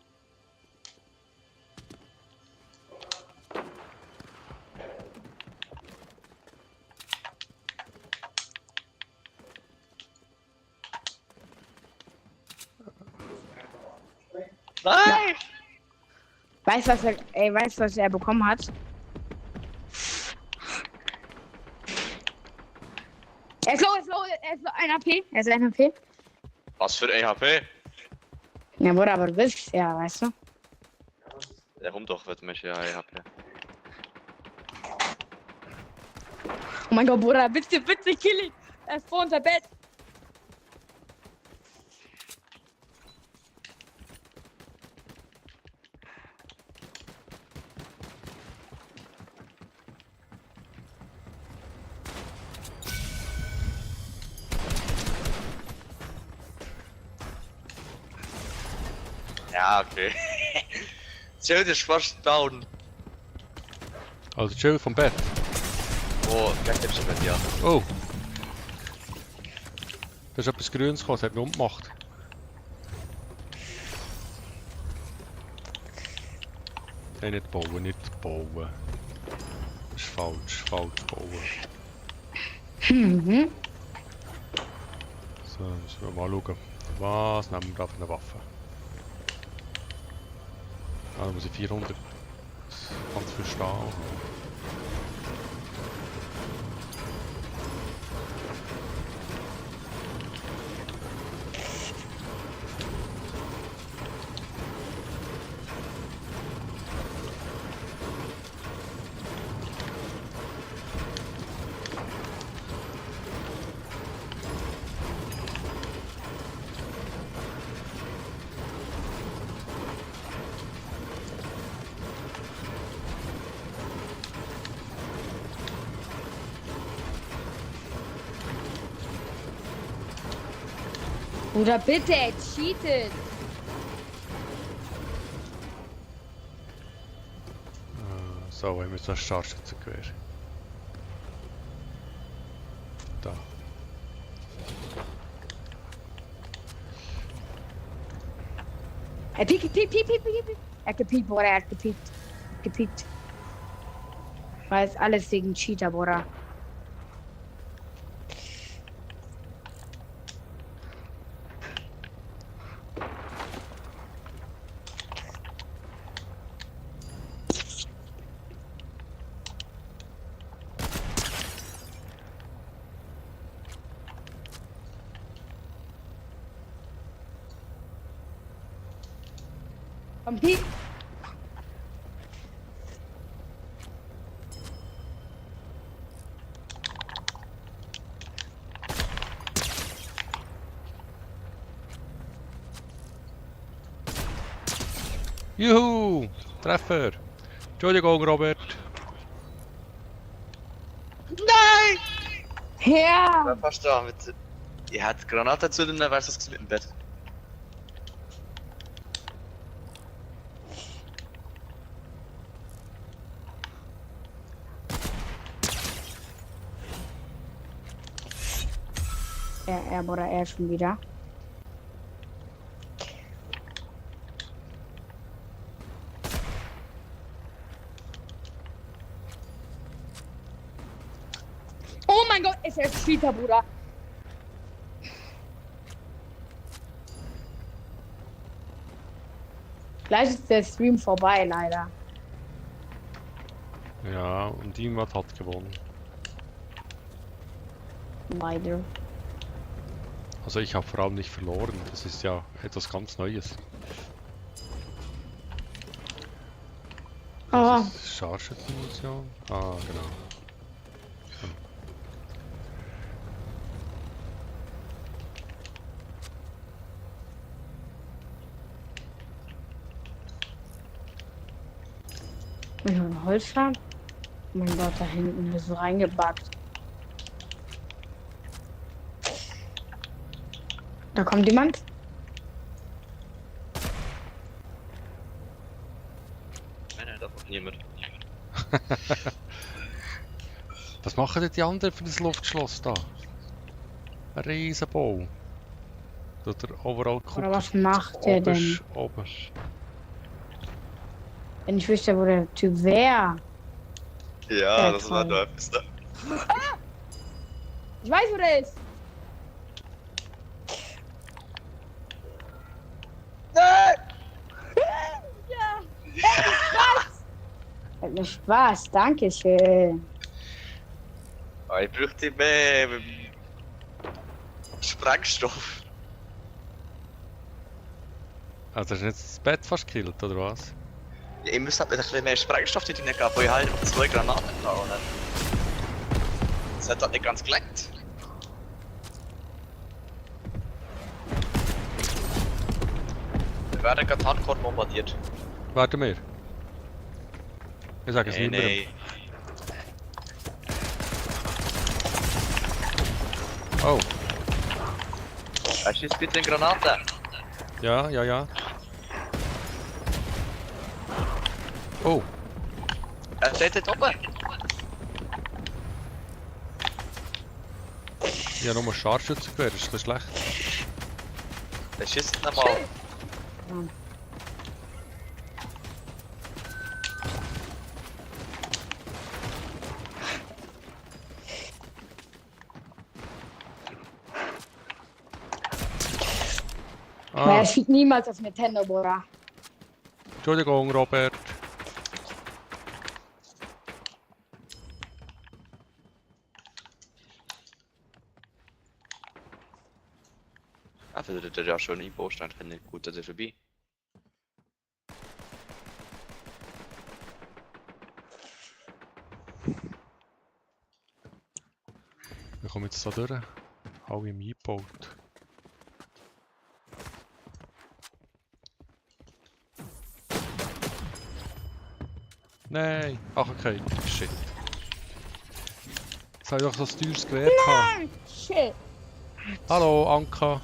Nein! Weißt du, was er bekommen hat? Er ist low, er ist 1 HP. Er ist 1 HP. Was für ein HP? Ja, Bruder, aber du willst ja, weißt du? Ja, komm doch, wird mich ja ein HP. Oh mein Gott, Bruder, bitte kill ihn. Er ist vor unser Bett. Ja, okay. Schild ist fast down. Also chill vom Bett. Oh, gleich gibt's mit ja. Oh! Da ist etwas Grünes gekommen, es hat ihn umgemacht. Nein, nicht bauen, nicht bauen. Das ist falsch bauen. Mhm. So, müssen wir mal schauen. Was nehmen wir da für eine Waffe? Ah, da muss ich 400 ganz viel Stahl haben. Bruder, bitte, er cheatet. So, haben wir jetzt das Scharfschützengewehr. Da. Er piekt. Er hat gepiekt, Bruder, er hat gepiekt. Weil es alles wegen Cheater, Bruder. Komm, piek. Juhu! Treffer! Entschuldigung, Robert. Nein! Ja. Ja, fast da mit. Ihr hättet Granate zu den, wär's das mit dem Bett. Ja, Bruder, er schon wieder. Oh mein Gott, ist er Cheater, Bruder. Gleich ist der Stream vorbei, leider. Ja, und jemand hat gewonnen. Leider. Also ich habe vor allem nicht verloren. Das ist ja etwas ganz Neues. Oh. Das ist Scharfschützenmunition. Ah, genau. Ich habe ein Holzschlag. Oh mein Gott, da hinten ist so reingebackt. Da kommt jemand. Nein, da kommt niemand. Was machen denn die anderen für das Luftschloss da? Ein Riesenbau. Tut er overall gucken. Oder was macht der denn? Oben. Wenn ich wüsste, wo der Typ wäre. Ja, Ja, das war toll. da etwas da. Ich weiß, wo der ist. Nein! Hat mir Spaß, danke schön. Ah, ich bräuchte mehr Sprengstoff. Also hast du jetzt das Bett fast gekillt, oder was? Ja, ich muss halt ein bisschen mehr Sprengstoff dort hineingeben, wo ich halt noch 2 Granaten habe. Und das hat halt nicht ganz gelangt. Wir werden gerade hardcore bombardiert. Warte mir. Ich sage es Nee, niemandem. nee. Oh, Er schießt bitte in Granate. ja, ja, ja. Oh, Er steht dort oben. ich habe nur ein Scharfschützengewehr, das ist ein bisschen schlecht. Er schießt nochmal. Weil Ah, er schießt niemals auf Nintendo, Bruder. Entschuldigung, Robert. Ah, für der ja schon Baustein finde ich gut, dass er vorbei. Wir kommen jetzt da durch. Alle im eingebaut. Nein! Ach, okay. Shit. Jetzt habe ich doch so ein teures Gewehr gehabt. Shit. Hallo, Anka.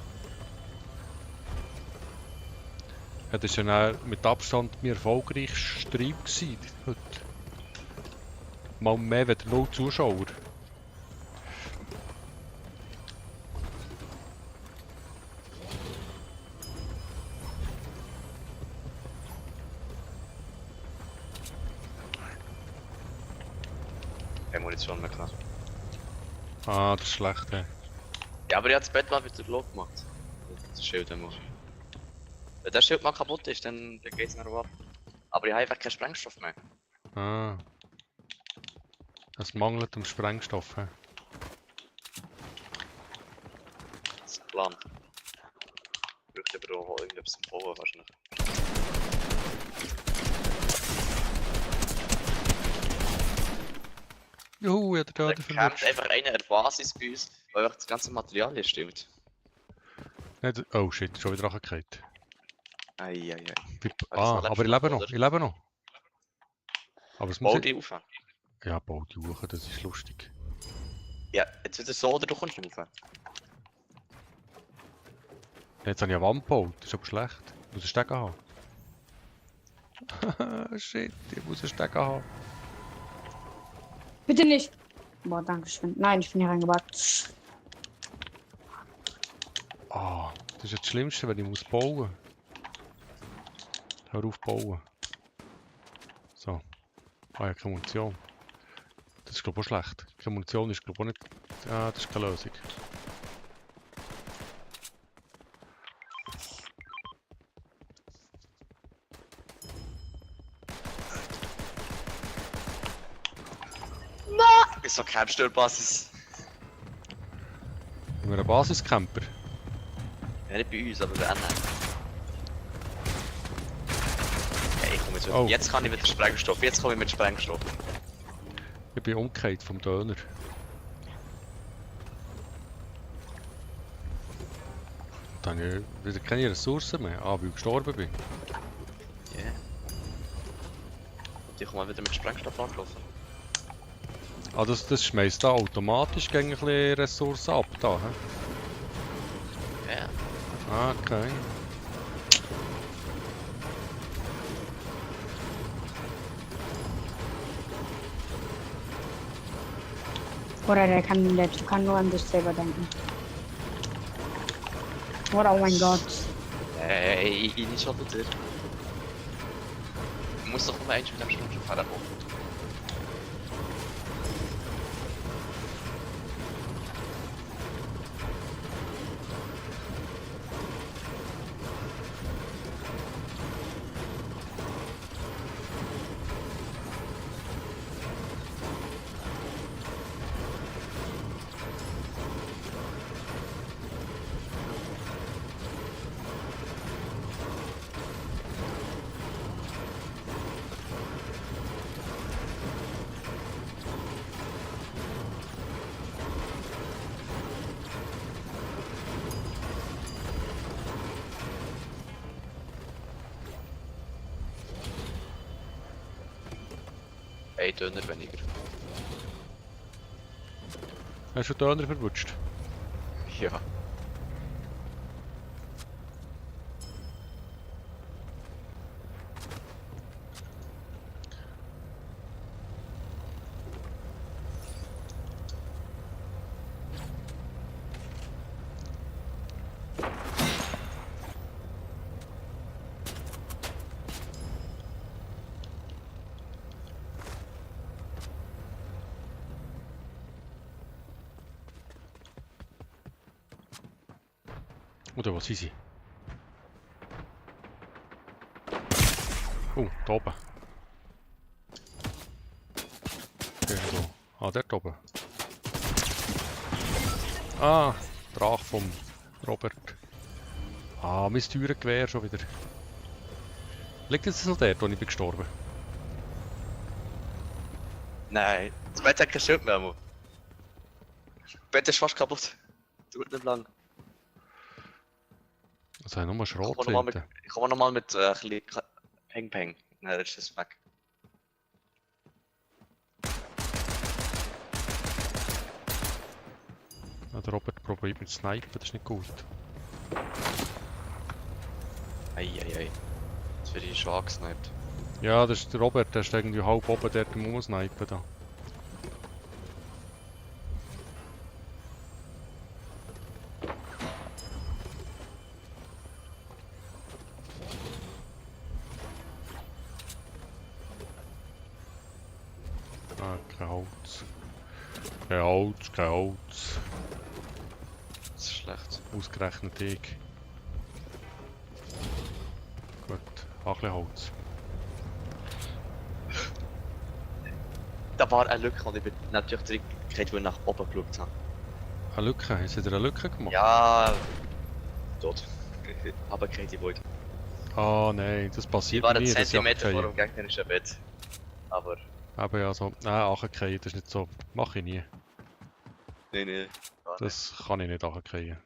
Ja, das war ja dann mit Abstand mein erfolgreichster Stream gewesen, heute. Mal mehr als 0 Zuschauer. Keine Munition mehr knapp. Ah, das ist schlecht, ey. Ja, aber ich habe das Bett mal wieder low gemacht. Das Schild einmal. Wenn das Schild mal kaputt ist, dann geht es nach ab. Aber ich habe einfach keinen Sprengstoff mehr. Ah. Es mangelt am Sprengstoff, hä? Das ist der Plan. Ich bräuchte aber auch irgendetwas zum Bauen wahrscheinlich. Juhu, ich Da habe den campt verwirrt. einfach einer an der Basis bei uns, weil einfach das ganze Material hier stimmt. Oh shit, schon wieder nachgefallen. Eieiei. Ah, aber ich lebe noch, ich lebe noch. Aber es muss Bau ich... die auf. Ja, bau die hoch, das ist lustig. Ja, jetzt wieder so oder du kommst nicht rauf. Jetzt habe ich eine Wand gebaut, das ist aber schlecht. Ich muss einen Stecker haben. Shit, ich muss einen Stecker haben. Bitte nicht. Boah, danke schön. Nein, ich bin hier reingebackt. Ah, das ist jetzt das Schlimmste, wenn ich muss bauen. Hör auf bauen. So. Ah ja, keine Munition. Das ist glaube ich auch schlecht. Keine Munition ist glaube ich auch nicht... Ah, das ist keine Lösung. Ist so Campstörbasis. Haben wir einen Basiscamper? Ja, nicht bei uns, aber bei anderen. Ja, ich komme jetzt wieder. Oh. Jetzt kann ich mit Sprengstoff. Jetzt komme ich mit Sprengstoff. Ich bin umgekehrt vom Döner. Dann habe ich wieder keine Ressourcen mehr. Ah, weil ich gestorben bin. Ja. Yeah. Und ich komme wieder mit Sprengstoff angelaufen. Ah, das schmeißt da automatisch gegen ein bisschen Ressourcen ab, da, hä? Ja. Ah, okay. Oder der kann nur an sich selber denken. Oder oh mein Gott. Ich nicht schon dir. Du musst doch immer eigentlich mit dem Sprengstoff fahren. ein Döner weniger. Hast du den Döner verwutscht? Ja. Oder was sind sie? Oh, da oben. Irgendwo. Ah, dort oben. Ah, Drach vom Robert. Ah, mein teures Gewehr schon wieder. Liegt jetzt noch dort, wo ich bin gestorben? Nein, das Bett hat kein Schild mehr. Mann. Das Bett ist fast kaputt. Tut nicht lang. Also habe ich nur Ich komme Schrotflinte. nochmal mit ein bisschen Peng-Peng. Nein, das ist das weg. Ja, der Robert probiert mit Snipen, das ist nicht gut. Eieiei. Jetzt werde ich schwach gesniped. Ja, das ist der Robert, der ist irgendwie halb oben dort im Rumsnipen da. Ah, kein Holz. Kein Holz, kein Holz. Das ist schlecht. Ausgerechnet ich. Gut, auch ein bisschen Holz. Da war eine Lücke und ich bin natürlich direkt, wo ich nach oben geschaut habe. Eine Lücke, hast du dir eine Lücke gemacht? Ja, tot. Aber keine Void. Ah nein, das Die passiert war bei einen mir, dass ich Zentimeter vor runtergehe. dem gegnerischen Bett. Aber, Aber ja, so, nein, runtergehen, das ist nicht so, mache ich nie. nee, gar nicht. Das kann ich nicht runtergehen.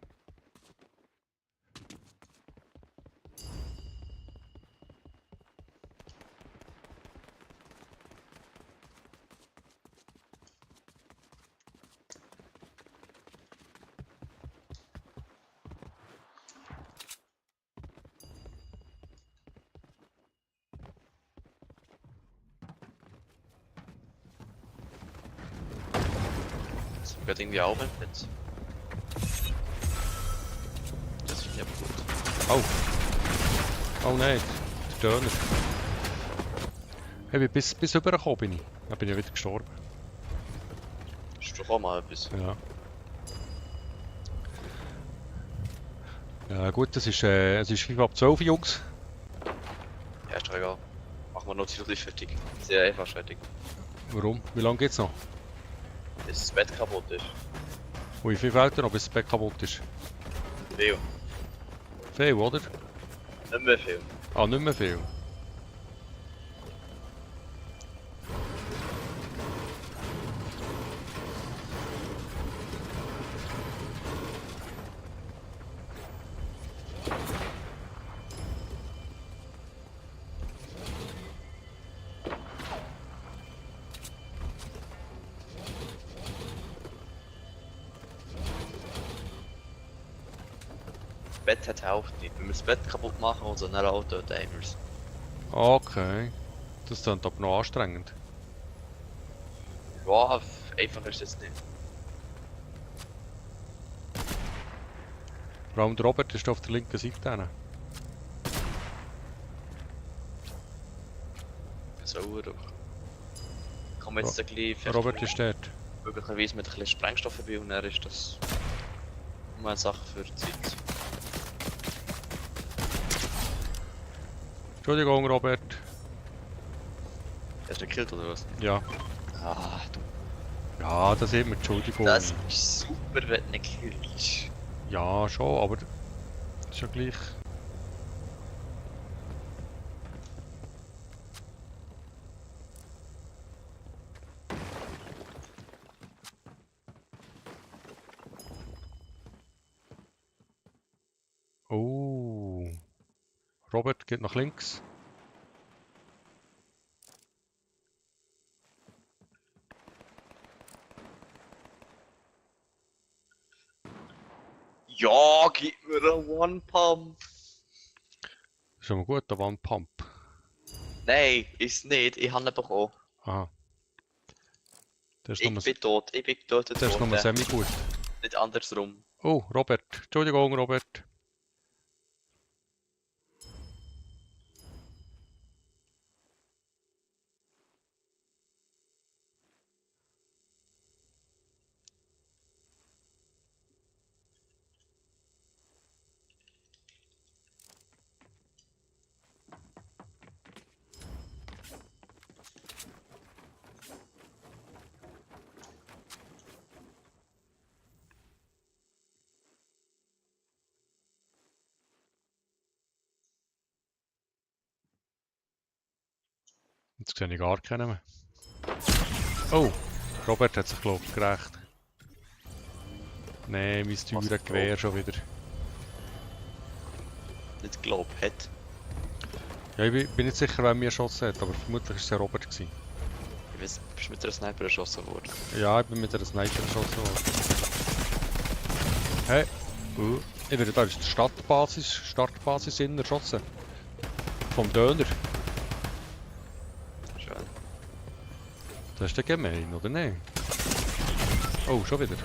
Das gehört irgendwie auch im Bett. Das finde ich aber gut. Oh! Oh nein, der Döner. Hey, bis rübergekommen bin ich. Dann bin ich wieder gestorben. Ist doch auch mal etwas. Ja. Ja gut, es ist 5 ab 12, Jungs. Ja, ist doch egal. Machen wir noch ziemlich fertig. Sehr einfach fertig. Warum? Wie lange geht's noch? Bis das Bett kaputt ist. Ui, 5 Eltern noch, bis das Bett kaputt ist. Viel. Viel, oder? Nicht mehr viel. Ah, nicht mehr viel. Das Bett hat die Hälfte nicht. Wenn wir das Bett kaputt machen und so ein Auto, dann haben wir es. Okay. Das klingt aber noch anstrengend. Ja, einfach ist das nicht. Vor allem der Robert ist auf der linken Seite. Hin. So, doch. Kann man jetzt ein bisschen Robert ist dort. möglicherweise mit ein bisschen Sprengstoff dabei und dann ist das nur eine Sache für die Zeit. Entschuldigung, Robert. Hast du ihn gekillt oder was? Ja. Ah, du. Ja, das sieht man, Entschuldigung. Das ist super, wenn du ihn killst. Ja, schon, aber... Das ist ja gleich... Oh. Robert geht nach links. Ja, gib mir einen One-Pump. Das ist schon mal gut, da war ein Pump. Nein, ist nicht. Ich habe ihn bekommen. Aha. Das ist Ich nur, bin tot. Ich bin tot. das ist nur semi-gut. Nicht andersrum. Oh, Robert. Entschuldigung, Robert. Jetzt sehe ich gar keinen mehr. Oh, Robert hat sich, glaube ich, gerecht. Nein, mein teures Gewehr schon wieder. Nicht glaubt, hat. Ja, ich bin nicht sicher, wer mir erschossen hat, aber vermutlich war es der Robert gewesen. Ich weiß, bist du mit einer Sniper erschossen worden? Ja, ich bin mit einer Sniper erschossen worden. Hey, ich werde da in der Startbasis innen erschossen. Vom Döner. Schön. Das ist der gemein, oder nicht? Oh, schon wieder.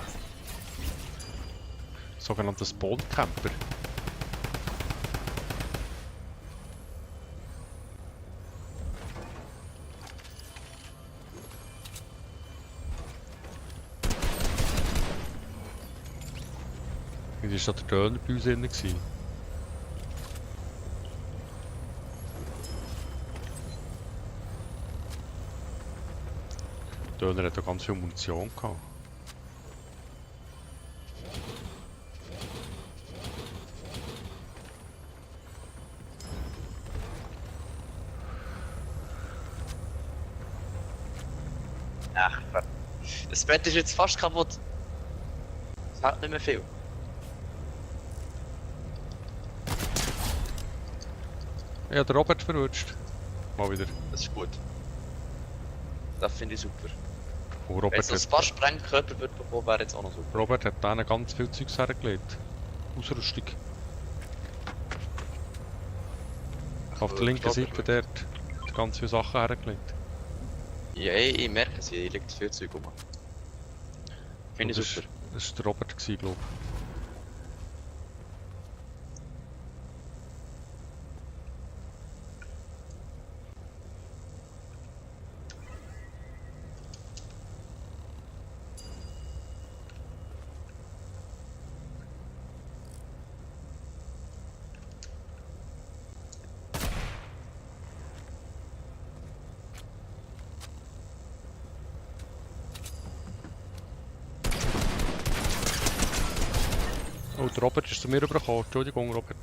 Sogenannter Spawn-Camper. Irgendwie war da der Döner bei uns drin gewesen. Der Döner hat ja ganz viel Munition gehabt. Ach, das Bett ist jetzt fast kaputt. Es hat nicht mehr viel. Ich habe den Robert verwünscht. Mal wieder. Das ist gut. Das finde ich super. Oh, Wenn Robert, es ein paar Sprengkörper wird bekommen, wäre jetzt auch noch super. Robert hat denen ganz viel Zeugs hergelegt. Ausrüstung. Auf der linken Seite dort hat ganz viele Sachen hergelegt. Ja, ich merke es, hier liegt viel Zeug rum. Finde ich Das super. Das war der Robert, glaube ich. Oh, der Robert ist zu mir rübergekommen. Entschuldigung, Robert.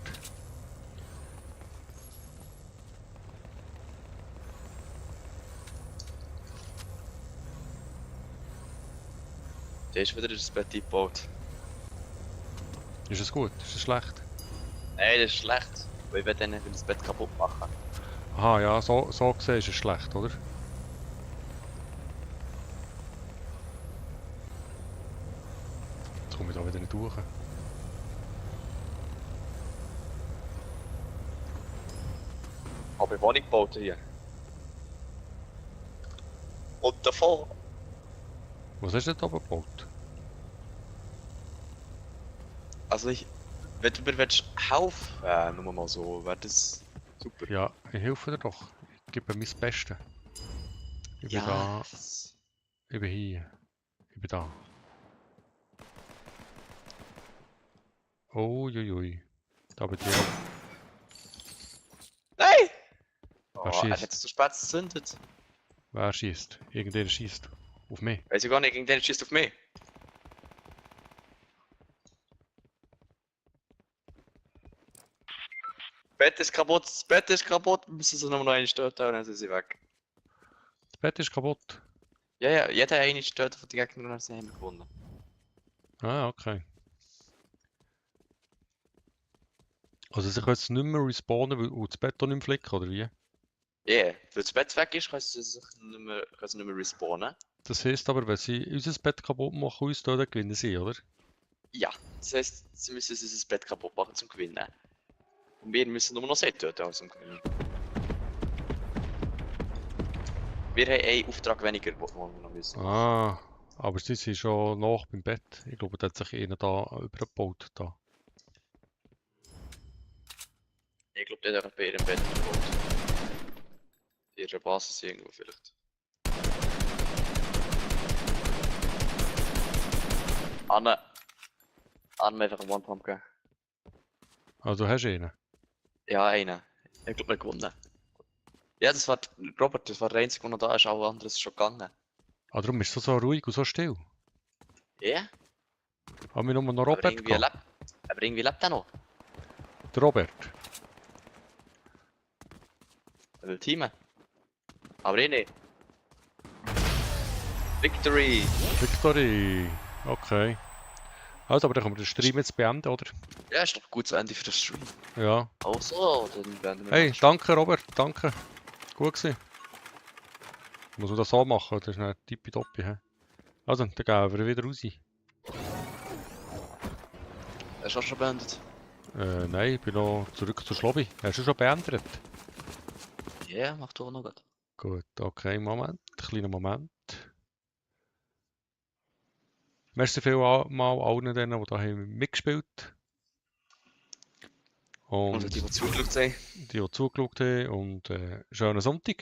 Der ist wieder das Bett eingebaut. Ist es gut? Ist es schlecht? Nein, das ist schlecht. Weil ich will dann nicht das Bett kaputt machen. Aha, ja, so gesehen ist es schlecht, oder? Jetzt komme ich da wieder nicht durch. Aber ich Wohnung gebaut hier. Und davon. Was hast du denn da gebaut? Also wenn du mir willst helfen, nur mal so, wäre das super. Ja, ich helfe dir doch. Ich gebe mein Bestes. Ich bin Ja, da. Ich bin hier. Ich bin da. Uiuiui. Da bin ich. Nein! Wer Oh, er schießt? hat es zu spät gezündet. Wer schießt? Irgendwer schießt. Auf mich. Weiß ich gar nicht, irgendeiner schießt auf mich. Das Bett ist kaputt, das Bett ist kaputt, wir müssen sie noch einen stöten und dann sind sie weg. Das Bett ist kaputt. Ja, jeder hat einen stöten von den Gegnern und dann sind wir gewonnen. Ah, okay. Also sie können jetzt nicht mehr respawnen, weil das Bett auch nicht mehr flicken, oder wie? Ja, weil das Bett weg ist, können sie sich nicht mehr respawnen. Das heisst aber, wenn sie unser Bett kaputt machen, uns da, dann gewinnen sie, oder? Ja, das heisst, sie müssen unser Bett kaputt machen zum Gewinnen. Und wir müssen nur noch sie töten als zum Gewinnen. Wir haben einen Auftrag weniger, den wir noch müssen. Ah, aber sie sind schon nach beim Bett. Ich glaube, da hat sich einer da übergebaut. Da. Ich glaube, der hat bei ihrem Bett gebaut. Ihre Basis irgendwo vielleicht. Anne einfach einen One-Pump geben. Also hast du einen? Ja, einen. Ich glaube, wir gewonnen. Ja, das war Robert, das war der einzige, der noch da ist, alle anderen ist schon gegangen. Ah, darum ist es so ruhig und so still. Ja, Haben wir nur noch aber Robert irgendwie gehabt? lebt er noch. Der Robert. Er will teamen. Aber ich nicht. Victory! Victory. Okay. Also, aber dann können wir den Stream jetzt beenden, oder? Ja, ist doch ein gutes Ende für den Stream. Ja. Also, dann werden wir. Hey, danke Robert, danke. Gut gewesen. Muss man das so machen, das ist eine tippitoppi. He? Also, dann gehen wir wieder raus. Hast du auch schon beendet? Nein, ich bin noch zurück zur Lobby. Hast du schon beendet? Ja, mach du auch noch gut. Gut, okay, Moment. Kleiner Moment. Merci vielmal allen denen, die da haben mitgespielt haben. Und die zugeschaut haben. Die zugeschaut haben. Und schönen Sonntag.